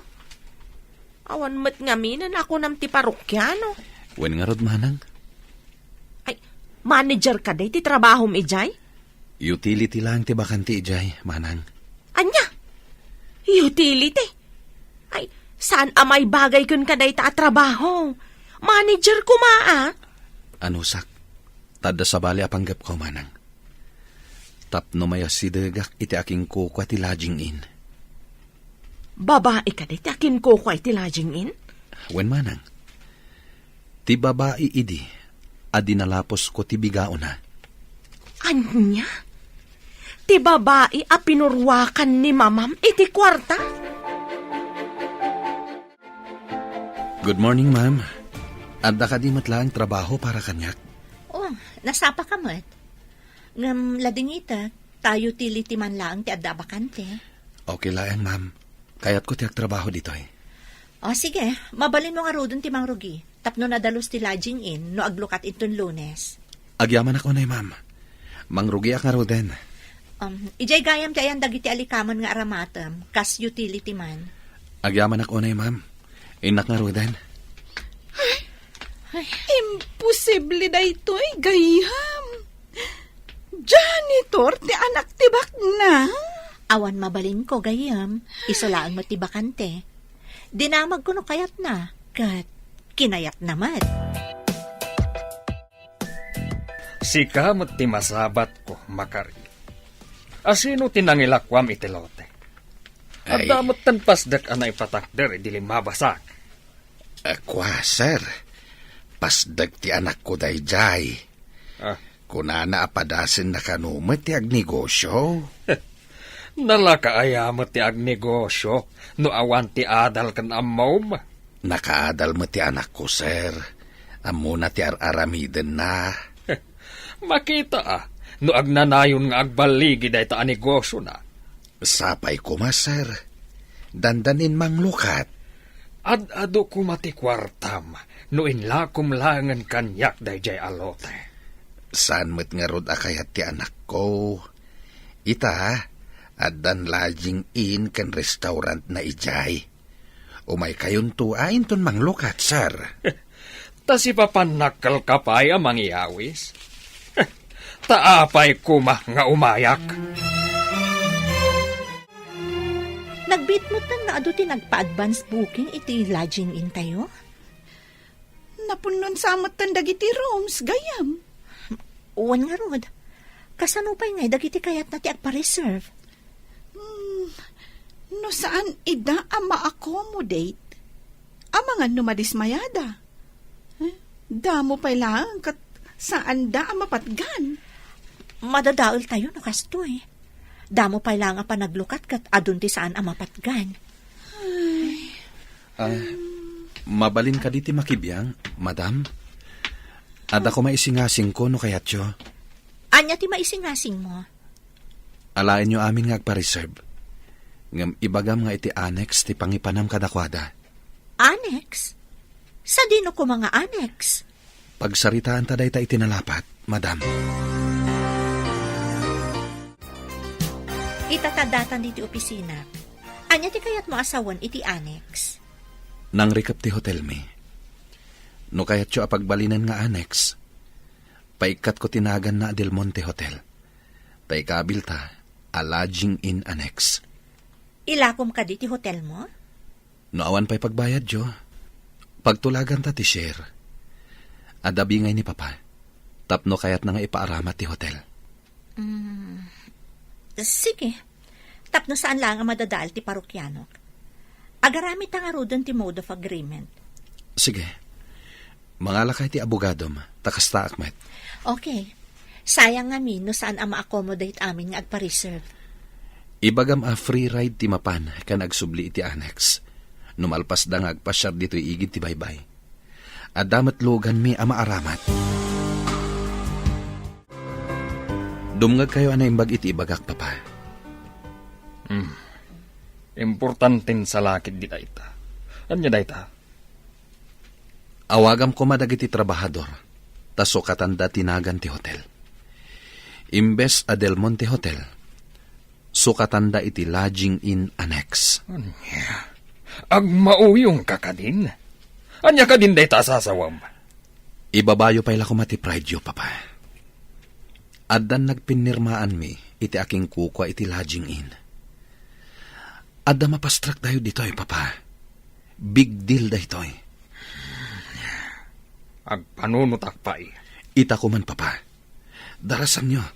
Awan met ngamin a nakunam ti parokiano. Wen ngarud, manang? Ay, manager kadi ti trabahom idiay? Utility laeng ti bakante idiay, manang. Ania? Utility? Ay, saan a maibagay kenka dayta a trabaho? Manager koma, a? Anusak, ta adda sabali a panggepko, manang. Tapno mayasidegak iti akinkukua ti lodging inn. Babai kadi ti akinkukua iti lodging inn? Wen, manang. Ti babai idi a dinalapusko ti bigaona. Ania? Ti babai a pinuruakan ni mamam iti kuarta? Good morning, ma'am. Adda kadi met laeng trabaho para kaniak? Oh, nasapa ka met. Ngem ladingitek, ta utility man laeng ti adda a bakante. Okay laeng, ma'am. Kayatko ti agtrabaho ditoy. O, sige. Mabalinmo ngaruden ti mangrugi tapno nadalus ti lodging inn no aglukat inton Lunes. Agyamanak unay, ma'am. Mangrugiak ngaruden. Um, idiay gayam ti ayan dagiti alikaman nga aramatem, kas utility man. Agyamanak unay, ma'am. Innak ngaruden. Ay, imposible daytoy, gayyem. Janitor ti anak ti baknang? Awan mabalinko, gayyem. Isu laeng met ti bakante. Dinamagko no kayatna, ket kinayatna met. Sika met ti masabatko, Makari. Asino ti nangilakuam iti lote? Ay. Adda metten pasdek a naipatakder idi limmabasak. A, kua, sir. Pasdek ti anakko daydiay. Ah. Kunana a padasenna kano met ti agnegosio. Nalaka aya met ti agnegosio no awan ti adal ken ammom? Nakaadal met ti anakko, sir. Ammona ti ar-aramidenna. Makita a, no agnanayon nga agballigi dayta a negosiona. Sapay koma, sir. Dandanin manglukat. Ad-adu koma ti kuartam no inlakom laengen kaniak daydiay a lote. Saan met ngarud a kayat ti anakko. Ita, addan lodging inn ken restaurantna idiay. Umaykayonto a inton manglukat, sir. Ta sipapannak kalka pay a mangyawis? Ta apay koma nga umayak? Nagbiit metten nga adu ti nagpa-advance booking iti lodging inntayo? Napunnon sa metten dagiti rooms, gayyem. Wen ngarud, kasano pay ngay dagiti kayatna ti agpa-reserve? Hmm, no saan ida a ma-accommodate, amangan no madismayada. Eh, damo pay laeng ket saanda a mapatgan. Madadaeltayo no kastoy. Damo pay laeng a panaglukat ket adun ti saan a mapatgan. Ay. Ah, mabalin kadi ti makibiang, madam? Adda koma isingasingko no kayatyo. Ania ti maisingasingmo? Alaenyo amin nga agpa-reserve. Ngem ibagam nga iti annex ti pangipanam kadakuada. Annex? Sadino koma nga annex? Pagsaritaanta dayta iti nalapat, madam. Ita ta datan ditoy opisina. Ania ti kayatmo a sawen iti annex? Nangrikep ti hotelmi. No kayatyo a pagbalinen nga annex, paikkatko ti naganna a Del Monte Hotel. Ta ikabilta a lodging inn annex. Ilakom kadi ti hotelmo? No awan pay pagbayadyo, pagtulaganta ti share. Adda bingay ni Papa, tapno kayatna nga ipaaramat ti hotel. Mm, sige. Tapno saan laeng a madadael ti parokianok. Agaramidta ngaruden ti mode of agreement. Sige. Mangalakay ti abogadom, ta kastaak met. Okay. Sayang ngamin no saan a ma-accommodate amin nga agpa-reserve. Ibagam a free ride ti mapan ken agsubli iti annex no malpasda nga agpasiar ditoy igid ti baybay. Adda met luganmi a maaramat. Dumngegkayo a naimbag iti ibagak, Papa. Hmm. Importanten sa lakit di dayta. Ania dayta? Awagam koma dagiti trabahador, ta sukatanda ti nagan ti hotel. Imbes a Del Monte Hotel, sukatanda iti Lodging Inn Annex. Ania? Agmauyongka kadin? Ania kadin dayta a sasawem? Ibabayo pay la koma ti prideyo, Papa. Addan nagpinnirmaanmi iti akinkukua iti Lodging Inn. Adda mapastrek tayo ditoy, Papa. Big deal daytoy. Agpanunotak pay. Ita koman, Papa. Darasanyo.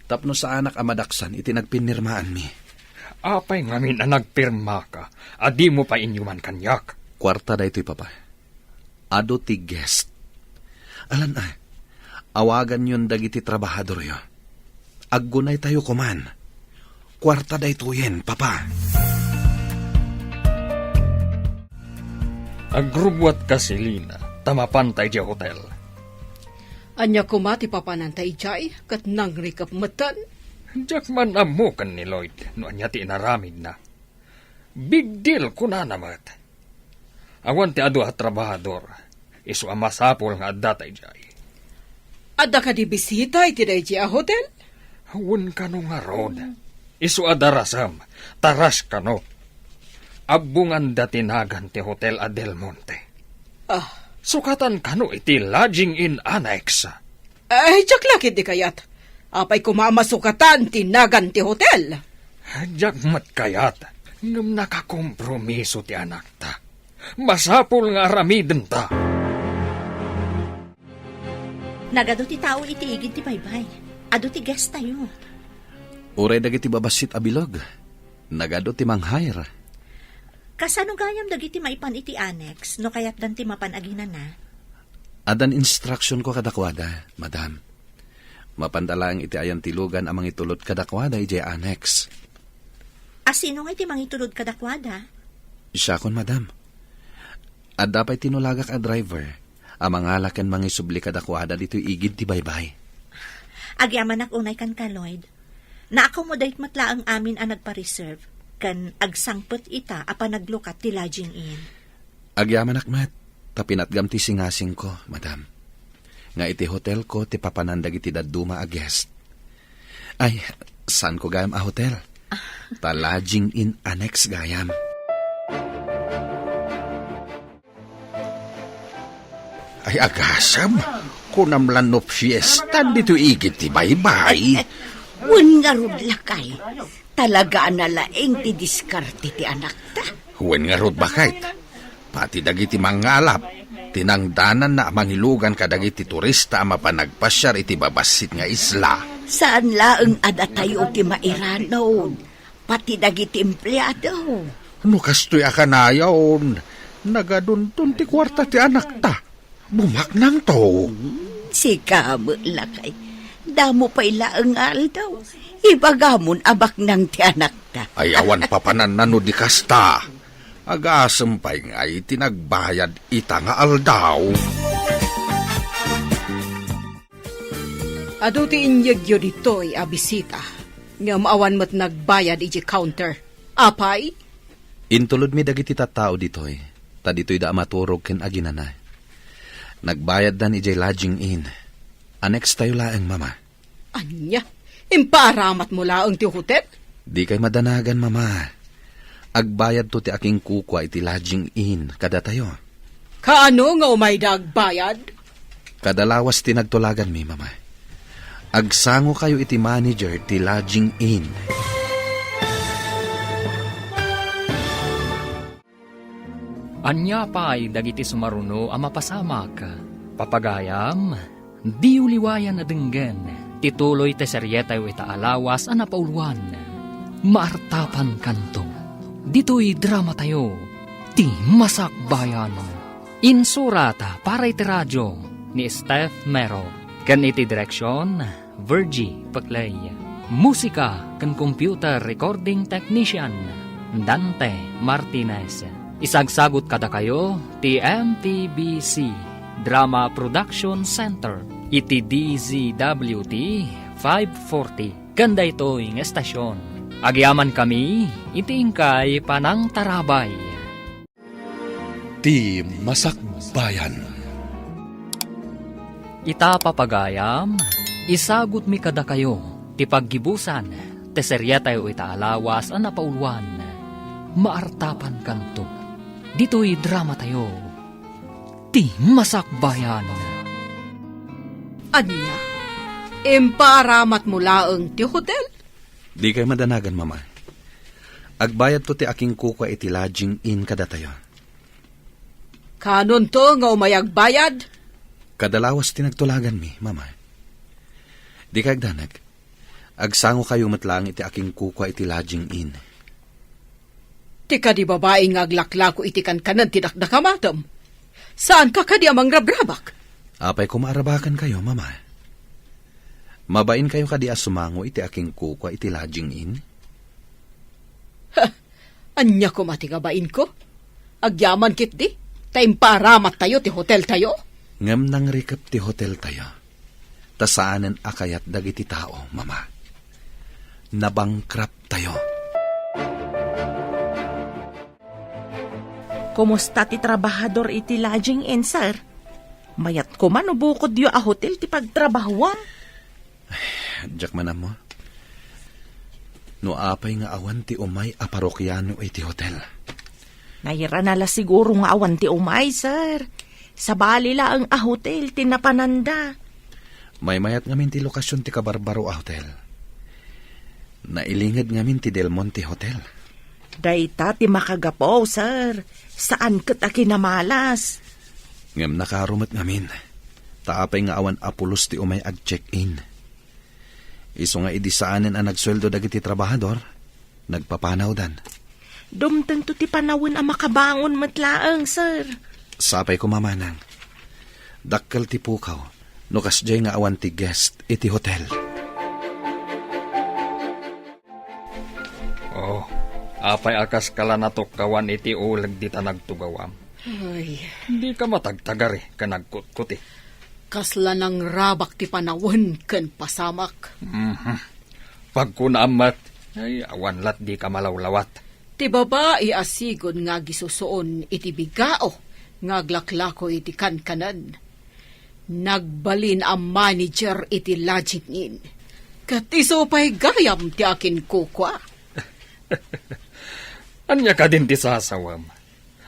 Tapno saanak a madaksan iti nagpinnirmaanmi. Apay ngamin a nagpirmaka a dimo pay inyuman kaniak? Kuarta daytoy, Papa. Adu ti guest. Alan a, awaganyon dagiti trabahadoryo. Aggunaytayo koman. Kuarta daytoyen, Papa. Agrubbuatka, Selina, ta mapanta idiay hotel. Ania koma ti papananta idiay, ket nangrikep metten? Diak man ammo ken ni Lloyd no ania ti inaramidna. Big deal, kunana met. Awan ti adu a trabahador, isu a masapul nga addata idiay. Adda kadi bisita iti daydi a hotel? Wen kano ngarud. Isu a darasem, ta rush kano. Abbonganda ti nagan ti hotel a Del Monte. Ah. Sukatan kano iti Lodging Inn Annex. Ay, diak la ketdi kayat. Apay koma a masukatan ti nagan ti hotel? Diak met kayat, ngem nakakompromiso ti anakta. Masapul nga aramidenta. Nagadu ti tao iti igid ti baybay. Adu ti guest tayo. Uray dagiti babassit a bilog, nagadu ti manghair. Kasano gayam dagiti maipan iti annex no kayatdan ti mapan aginana? Addan instructionko kadakuada, madam. Mapanda laeng iti ayan ti lugan a mangitulod kadakuada idiay annex. A sino nga iti mangitulod kadakuada? Siakon, madam. Adda pay tinulagak a driver a mangala ken mangisubli kadakuada ditoy igid ti baybay. Agyamanak unay kenka, Lloyd. Na-accommodate met laeng amin a nagpa-reserve, ken agsangpet ita a panaglukat ti Lodging Inn. Agyamanak met, ta pinatgam ti singasingko, madam, nga iti hotelko ti papanan dagiti dadduma a guest. Ay, saanko gayam a hotel. Ta Lodging Inn Annex gayam. Ay, agasem, kunam la no fiesta ditoy igid ti baybay. Wen ngarud, lakay. Talaga a nalaing ti diskarte ti anakta. Wen ngarud, baket. Pati dagiti mangngalap, tinangdananna a mangilugan kadagiti turista a mapan agpasiar iti babassit nga isla. Saan laeng a datayo ti mairanod. Pati dagiti empleado. No kastoy a kanayon, nagadunton ti kuarta ti anakta. Bumaknangto. Hmm, sika met, lakay. Damo pay laeng nga aldaw. Ibagamon a baknang ti anakta. Ay, awan papananna no di kasta. Agasem pay nga iti nagbayad ita nga aldaw. Adu ti inyegyo ditoy a bisita, ngem awan met nagbayad idiay counter. Apay? Intulodmi dagiti tattao ditoy, ta ditoyda a maturog ken aginana. Nagbayaddan idiay Lodging Inn. Annex tayo laeng, Mama. Ania? Impaaramatmo laeng ti hotel? Dikay madanagan, Mama. Agbayadto ti akinkukua iti Lodging Inn kadatayo. Kaano nga umayda agbayad? Kada lawas ti nagtulaganmi, Mama. Agsangokayo iti manager ti Lodging Inn. Ania pay dagiti sumaruno a mapasamak? Papagayam, diyo liwayan a denggen ti tuloy ti serietayo ita a lawas a napauluan, Maartapankanto. Ditoy dramatayo, Ti Masakbayan. Insurat para iti radio ni Steph Mero ken iti direksion, Virgie Peclay. Musika ken computer recording technician, Dante Martinez. Isagsagut kadakayo ti M T B C Drama Production Center iti D Z W T five forty. Ken daytoy nga estasion, agyamankami iti inkay panangtarabay. Ti Masakbayan. Ita, papagayam, isagutmi kadakayo ti paggibusan ti seriatayo ita a lawas a napauluan, Maartapankanto. Ditoy dramatayo, Ti Masakbayan. Ania? Impaaramatmo laeng ti hotel? Dikay madanagan, Mama. Agbayadto ti akinkukua iti lodging inn kadatayo. Kanonto nga umay agbayad? Kada lawas ti nagtulaganmi, Mama. Dikay agdanag. Agsangokayo met laeng iti akinkukua iti lodging inn. Ti kadi babai nga aglaklako iti kankanen ti dakdakamatem. Saanka kadi a mangrabrabak? Apay koma a rabakenkayo, Mama? Mabainkayo kadi a sumango iti akinkukua iti lodging inn? Ha! Ania koma ti kabainko? Agyaman ketdi, ta impaaramattayo ti hoteltayo. Ngem nangrikep ti hoteltayo, ta saanen a kayat dagiti tao, Mama. Nabankrupt tayo. Kumusta ti trabahador iti lodging inn, sir? Mayat koma no bukodyo a hotel ti pagtrabahuam. Diak man ammo. No apay nga awan ti umay a parokiano iti hotel. Nairana la siguro nga awan ti umay, sir. Sabali laeng a hotel ti napananda. Maymayat ngamin ti lokasion ti kabarbaro a hotel. Nailinged ngamin ti Del Monte Hotel. Dayta ti makagapu, sir. Saan ket a kinamalas. Ngem nakaro met ngamin, ta apay nga awan a pulos ti umay ag-check-in. Isu nga idi saanen a nagsueldo dagiti trabahador, nagpapanawdan. Dumtengto ti panawen a makabangon met laeng, sir. Sapay koma, manang. Dakkel ti pukaw no kasdiay nga awan ti guest iti hotel. Oh, apay a kaska la natukkawan iti uleg dita nagtugawam? Ay. Dika matagtagari ken agkutkuti. Kasla nangrabak ti panawen ken pasamak. Mhm. Pagkunaam met, ay, awan lat dika malawlawat. Ti babai a sigud nga agisusuon iti bigao nga aglaklako iti kankanen. Nagbalin a manager iti lodging inn. Ket isu pay gayam ti akinkukua. Ania kadin ti sasawem?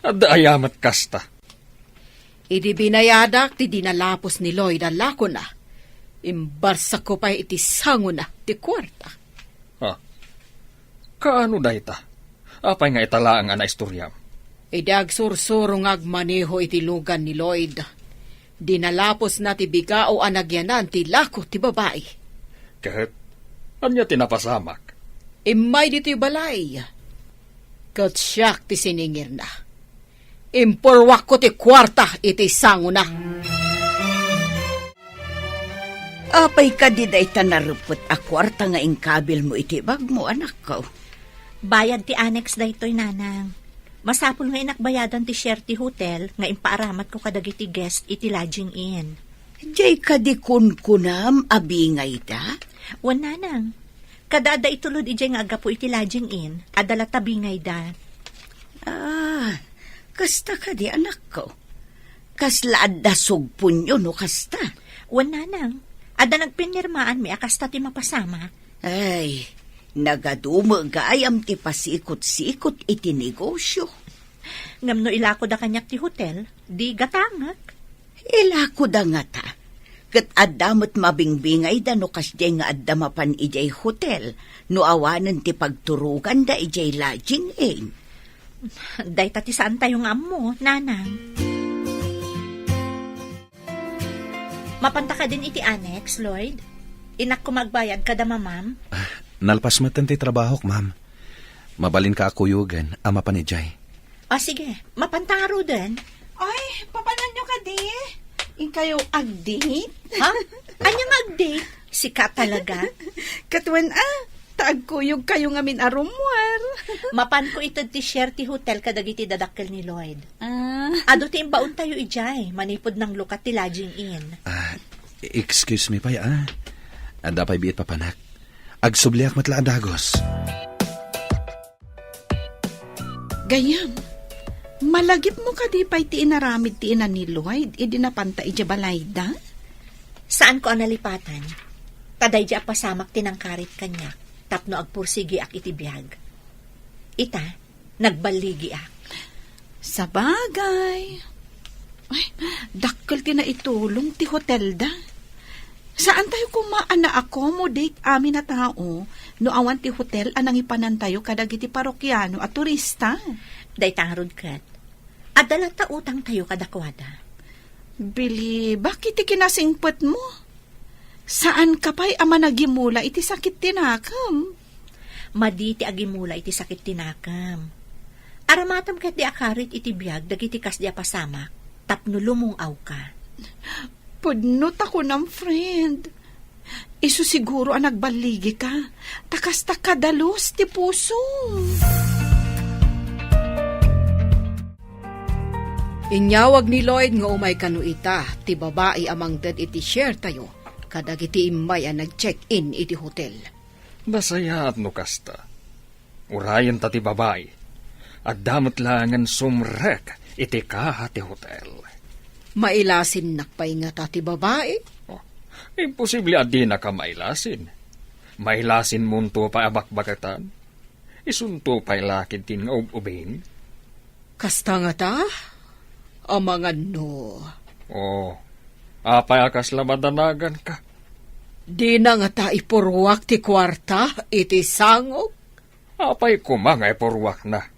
Adda aya met kasta? Idi binayadak ti dinalapos ni Lloyd a lakona, imbarsakko pay iti sangona ti kuarta. Ha? Kaano dayta? Apay nga ita laeng a naistoriam? Idi agsursuro nga agmaneho iti lugan ni Lloyd, dinalapos na ti bigao a nagyanan ti lako ti babai. Ket ania ti napasamak? Immay ditoy balay, ket siak ti siningirna. Impurwakko ti kuarta iti sangona. Apay kadi dayta narepet a kuarta nga inkabilmo iti bagmo, anakko? Bayad ti annex daytoy, nanang. Masapul nga inakbayadan ti share ti hotel nga impaaramatko kadagiti guest iti lodging inn. Diay kadi kunkunam a bingayda? Wen, nanang. Kada adda itulod idiay nga aggapu iti lodging inn, adda latta bingayda. Ah, kasta kadi, anakko? Kasla adda sugponyo no kasta? Wen, nanang. Adda nagpinirmaanmi a kasta ti mapasamak. Ay, nagadu met gayam ti pasikot-sikot iti negosyo. Ngem no ilakoda kaniak ti hotel, di gatangek. Ilakoda ngata, ket adda met mabingbingayda no kasdiay nga adda mapan idiay hotel no awanen ti pagturoganda idiay lodging inn. Dayta ti saantayo nga ammo, nanang. Mapanta kadin iti annex, Lloyd? Innak koma agbayad kada mamam? Ah, nalpas metten ti trabahok, ma'am. Mabalinka a kuyogen a mapan idiay. Ah, sige. Mapanta ngaruden. Ay, papananyo kadi? Inkayo ag-date? Ha? Ania nga ag-date? Sika talaga? Ket wen a, ta agkuyogkayo ngamin a rummuar. Mapanko ited ti share ti hotel kadagiti dadakkel ni Lloyd. Ah. Adu ti imbaontayo idiay, manipud nanglukat ti lodging inn. Ah, excuse me pay, ah. Adda pay biit papanak. Agsubliak met la a dagus. Gayyem, malagipmo kadi pay ti inaramid ti ina ni Lloyd idi napanta idiay balayda? Saanko a nalipatan. Ta daydi a pasamak ti nangkarit kaniak tapno agpursigiak iti biag. Ita, nagballigiak. Sabagay. Ay, dakkel ti naitulong ti hotelda. Saantayo koma a na-accommodate amin a tao no awan ti hotel a nangipanantayo kadagiti parokiano a turista. Dayta ngarud ket, adda latta utangtayo kadakuada. Bilibak iti kinasingpetmo. Saanka pay a managimula iti sakit ti nakem? Madi ti agimula iti sakit ti nakem. Aramatem ketdi a karit iti biag dagiti kasdi a pasamak tapno lumung-awka. Pudno ta kunam, friend. Isu siguro a nagballigika, ta kasta kadalus ti pusom. Inyawag ni Lloyd nga umay kano ita ti babai a mangted iti share tayo kadagiti immay a nag-check-in iti hotel. Nasayaat no kasta. Urayenta ti babai. Adda met laengen sumrek iti kaha ti hotel. Mailasinnak pay ngata ti babai? Oh, imposible a dinaka mailasin. Mailasinmonto pay a bakbaketan. Isunto pay la ketdin nga ub-ubing. Kasta ngata? Amangan no. Oh, apay a kasla madanaganka? Dina ngata ipurruak ti kuarta iti sangok? Apay koma nga ipurruakna?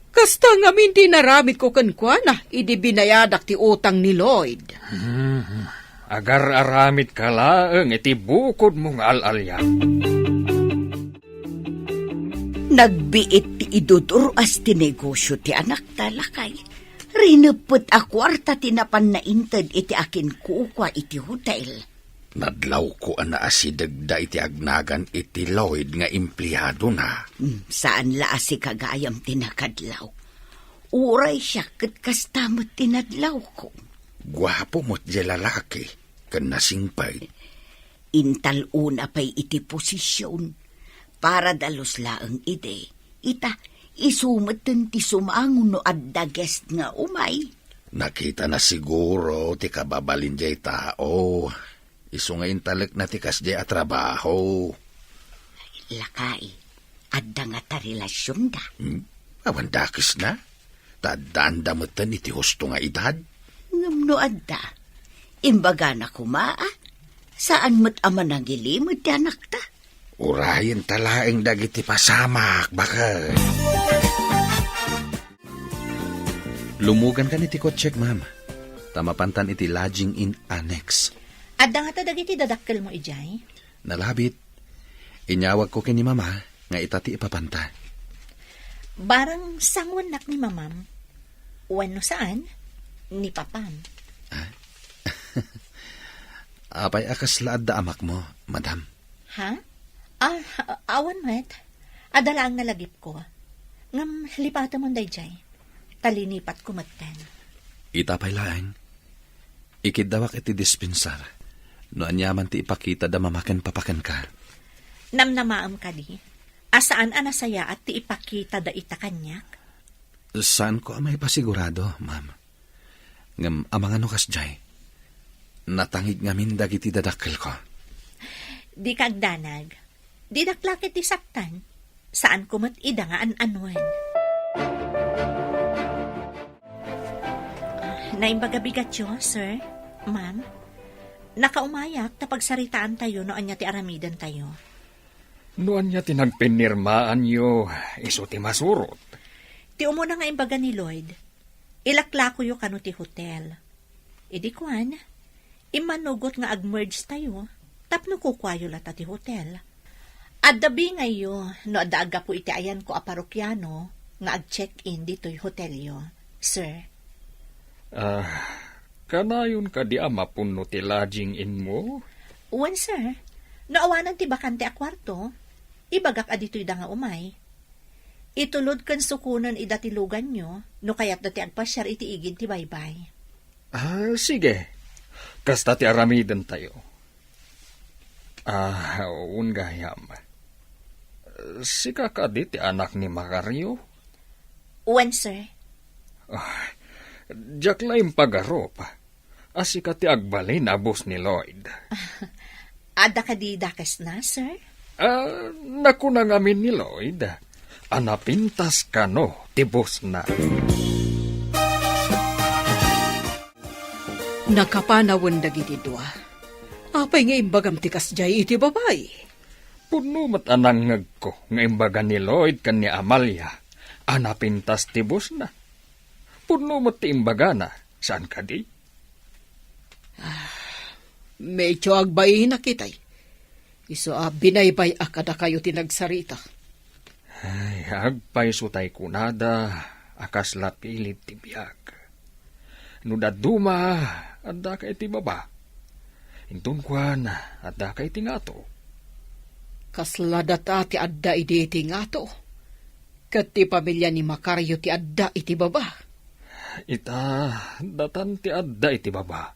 Kasta ngamin ti inaramidko kenkuana idi binayadak ti utang ni Lloyd. Hmm, agar-aramidka laeng iti bukodmo nga al-alian. Nagbiit ti idudur-as ti negosio ti anakta, lakay. Rineppet a kuarta ti napanna inted iti akinkukua iti hotel. Nadlawko a naasidegda iti agnagan iti Lloyd nga empleadona. Hmm, saan la a sika gayam ti nakadlaw. Uray siak ket kasta met ti nadlawko. Guapo met diay lalaki, ken nasingpet. Intal-ona pay iti posision. Para dalus laeng idi. Ita, isu metten ti sumango no adda guest nga umay. Nakitana siguro ti kababalin diay tao. Isu nga intalekna ti kasdiay a trabaho. Lakay, adda ngata relasionda? Hmm? Awan dakesna? Ta addaanda metten iti husto nga edad? Ngem no adda, imbagana koma, a? Saan met a manangilimed ti anakta? Urayenta laeng dagiti pasamak, baket. Lumugankan iti kotsek, ma'am. Ta mapantan iti lodging inn annex. Adda ngata dagiti dadakkelmo idiay? Nalabit. Inyawagko ken ni Mama nga ita ti ipapanta. Barang sanguennak ni Mamam, wenno saan, ni Papam. Ah? Apay a kasla adda amakmo, Madam? Ha? Ah, awan met. Adda laeng nalagipko. Ngem lipatemon daydiay. Ta linipatko metten. Ita pay laeng, ikiddawak iti dispensar no aniaman ti ipakita da Mama ken Papa kenka. Namnamaem kadi a saan a nasayaat ti ipakita da ita kaniak? Saanko a maipasigurado, ma'am. Ngem amangan no kasdiay, natangig ngamin dagiti dadakkelko. Dika agdanag. Didak la ket ti saktan. Saanko met ida nga an-anuen. Naimbag a bigatyo, sir, ma'am. Nakaumayak ta pagsaritaantayo no ania ti aramidentayo. No ania ti nagpinirmaanyo, isu ti masurot. Ti umuna nga imbaga ni Lloyd, ilaklakoyo kano ti hotel. Idi kuan, immanugot nga ag-merge tayo, tapno kukuayo lata ti hotel. Adda bingayyo no adda aggapu iti ayanko a parokiano nga ag-check-in ditoy hotelyo, sir. Ah, kanayon kadi a mapunno ti lodging inmo? Wen, sir. No awanen ti bakante a kuarto, ibagak a ditoyda nga umay. Itulod ken sukonen ida ti luganyo no kayatda ti agpasiar iti igid ti baybay. Ah, sige. Kasta ti aramidentayo. Ah, wen gayam. Sika kadi ti anak ni Macario? Wen, sir. Ah, diak la impagarup a sika ti agbalin a boss ni Lloyd. Adda kadi dakesna, sir? Ah, nakuna ngamin ni Lloyd a napintas kano ti bossna. Nakapanawen dagiti dua. Apay nga imbagam ti kasdiay iti babai? Pudno met a nangngegko nga imbaga ni Lloyd ken ni Amalia a napintas ti bossna. Pudno met ti imbagana, saan kadi? Ah, medyo agbainak itay. Isu a binaybay-ak kadakayo ti nagsarita. Ay, agpayso tay kunada a kasla pilit ti biag. No dadduma, addaka iti baba. Inton kuan, addaka iti ngato. Kasla data ti adda idi iti ngato. Ket ti pamilia ni Macario ti adda iti baba. Ita, datan ti adda iti baba.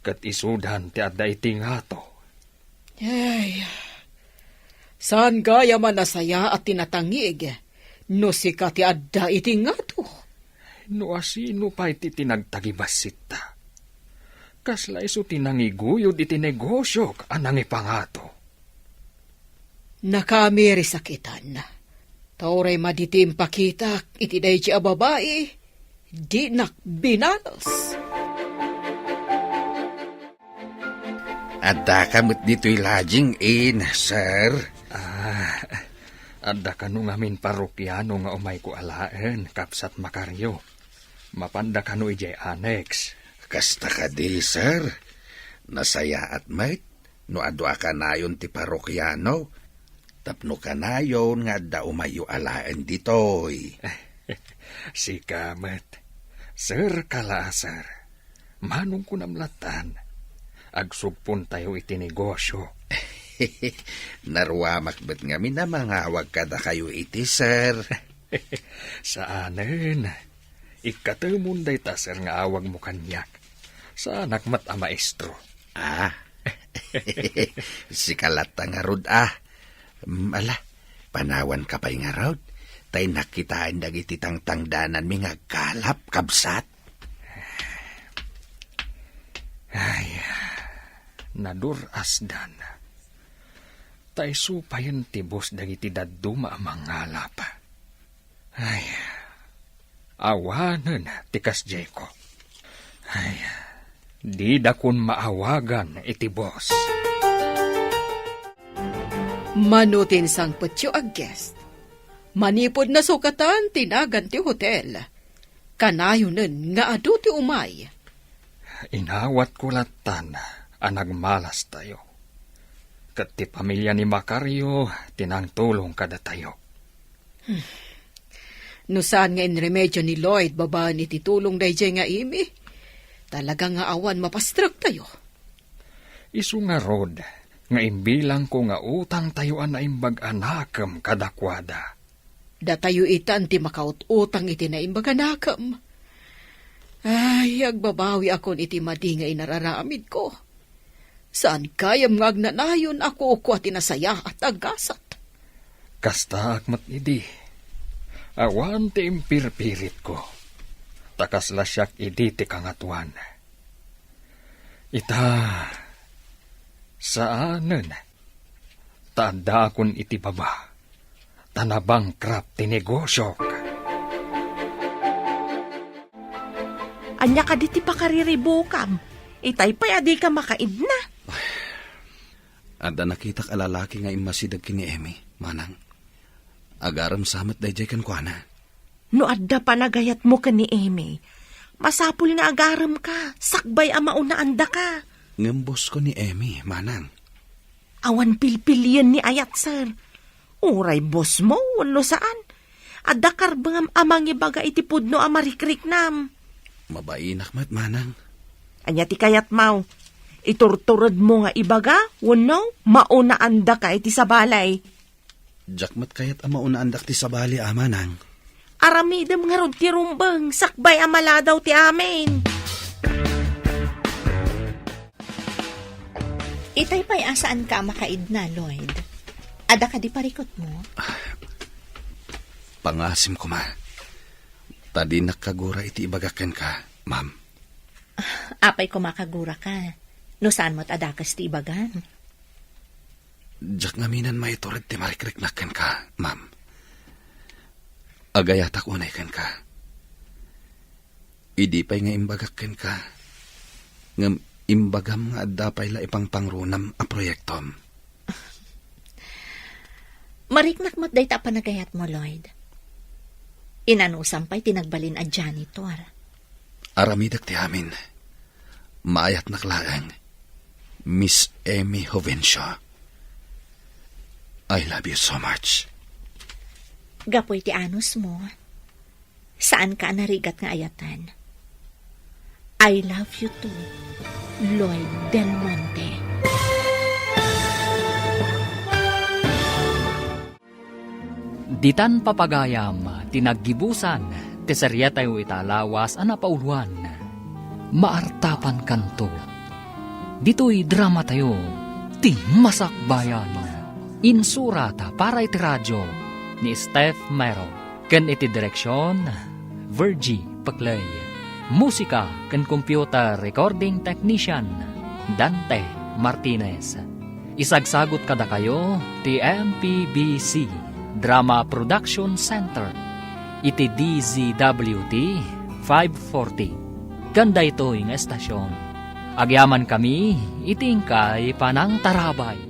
Ket isudan ti adda iti ngato. Ay, saan gayam a nasayaat ti natangig no sika ti adda iti ngato? No asino pay ti tinagtagibasitta, kasla isu ti nangiguyod iti negosiok a nangipangato. Nakaamirisakitan. Ta uray madi ti impakitak iti daydi a babai, dinak binalos. Addaka met ditoy lodging inn, sir? Ah, adda kano ngamin parokiano nga umayko alaen, Kabsat Macario. Mapanda kano idiay annex. Kasta kadi, sir. Nasayaat met no adu a kanayon ti parokiano. Tapno kanayon nga adda umayyo alaen ditoy. Sika met, sir ka la, sir. Manong kunam lattan, agsugpontayo iti negosio. Naruamak met ngamin a mangawag kadakayo iti sir. Saanen. Ikkatemon dayta, sir, nga awagmo kaniak. Saanak met a maestro. Ah. Sika latta ngarud, ah. Mm, ala, panawanka pay ngarud. Ta innak kitaen dagiti tangtangdananmi nga agkalap, kabsat. Ay, nadur-asdan. Ta isu payen ti boss dagiti dadduma a mangalap. Ay, awanen ti kasdiayko. Ay, didakon maawagan iti boss. Mano ti insangpetyo a guest? Manipud nasukatan ti nagan ti hotel, kanayonen nga adu ti umay. Inawatko lattan a nagmalastayo. Ket ti pamilia ni Macario ti nangtulong kadatayo. Hmm. No saan nga inremedyo ni Lloyd babaen iti tulong daydiay nga Amy, talaga nga awan mapastrektayo. Isu ngarud nga imbilangko nga utangtayo a naimbag a nakem kadakuada. Datayo itan ti makaut-utang iti naimbag a nakem. Ay, agbabawiakon iti madi nga inararamidko. Saan gayam nga agnanayon a kukua ti nasayaat a gasat. Kastaak met idi. Awan ti impirpiritko. Ta kasla siak idi ti kangatoan. Ita, saanen. Ta addaakon iti baba. Ta nabangkrap ti negosiok. Ania kadi ti pakariribukam? Itay pay a dika makaidna. Adda nakitak a lalaki nga immasideg ken ni Emmy, manang. Agarem sa met daydiay kenkuana. No adda panagayatmo ken ni Emmy, masapul nga agaremka, sakbay a maunaandaka. Ngem boss ko ni Emmy, manang. Awan pilpilien ni ayat, sir. Uray boss mo, wenno saan. Adda karbengam a mangibaga iti pudno a marikriknam. Mabainak met, manang. Ania ti kayatmo? Iturturedmo nga ibaga, wenno maunaandaka iti sabali? Diak met kayat a maunaandak ti sabali, Amanang. Aramidem ngarud ti rumbeng, sakbay a maladaw ti amin. Itay pay a saanka a makaidna, Lloyd. Adda kadi parikutmo? Pangasim koma. Ta dinak kagura iti ibagak kenka, ma'am. Apay koma kaguraka? No saan met a dakes ti ibagam? Diak ngamin a maitured ti marikriknak kenka, ma'am. Agayatak unay kenka. Idi pay nga imbagak kenka, ngem imbagam nga adda pay la ipangpangrunam a proyektom. Mariknak met dayta a panagayatmo, Lloyd. Inanusam pay ti nagbalin a janitor. Aramidek ti amin. Maayatnak laeng, Miss Amy Jovencio. I love you so much. Gapu iti anusmo, saanka a narigat nga ayatan. I love you too, Lloyd Del Monte. Ditan papagayam ti naggibusan ti serietayo ita a lawas a napauluan, Maartapankanto. Ditoy dramatayo, Ti Masakbayan. Insurat para iti radio ni Steph Mero ken iti direksion, Virgie Peclay. Musika ken computer recording technician, Dante Martinez. Isagsagut kadakayo ti M P B C Drama Production Center iti D Z W T five forty. Ken daytoy nga estasion, agyamankami iti inkay panangtarabay.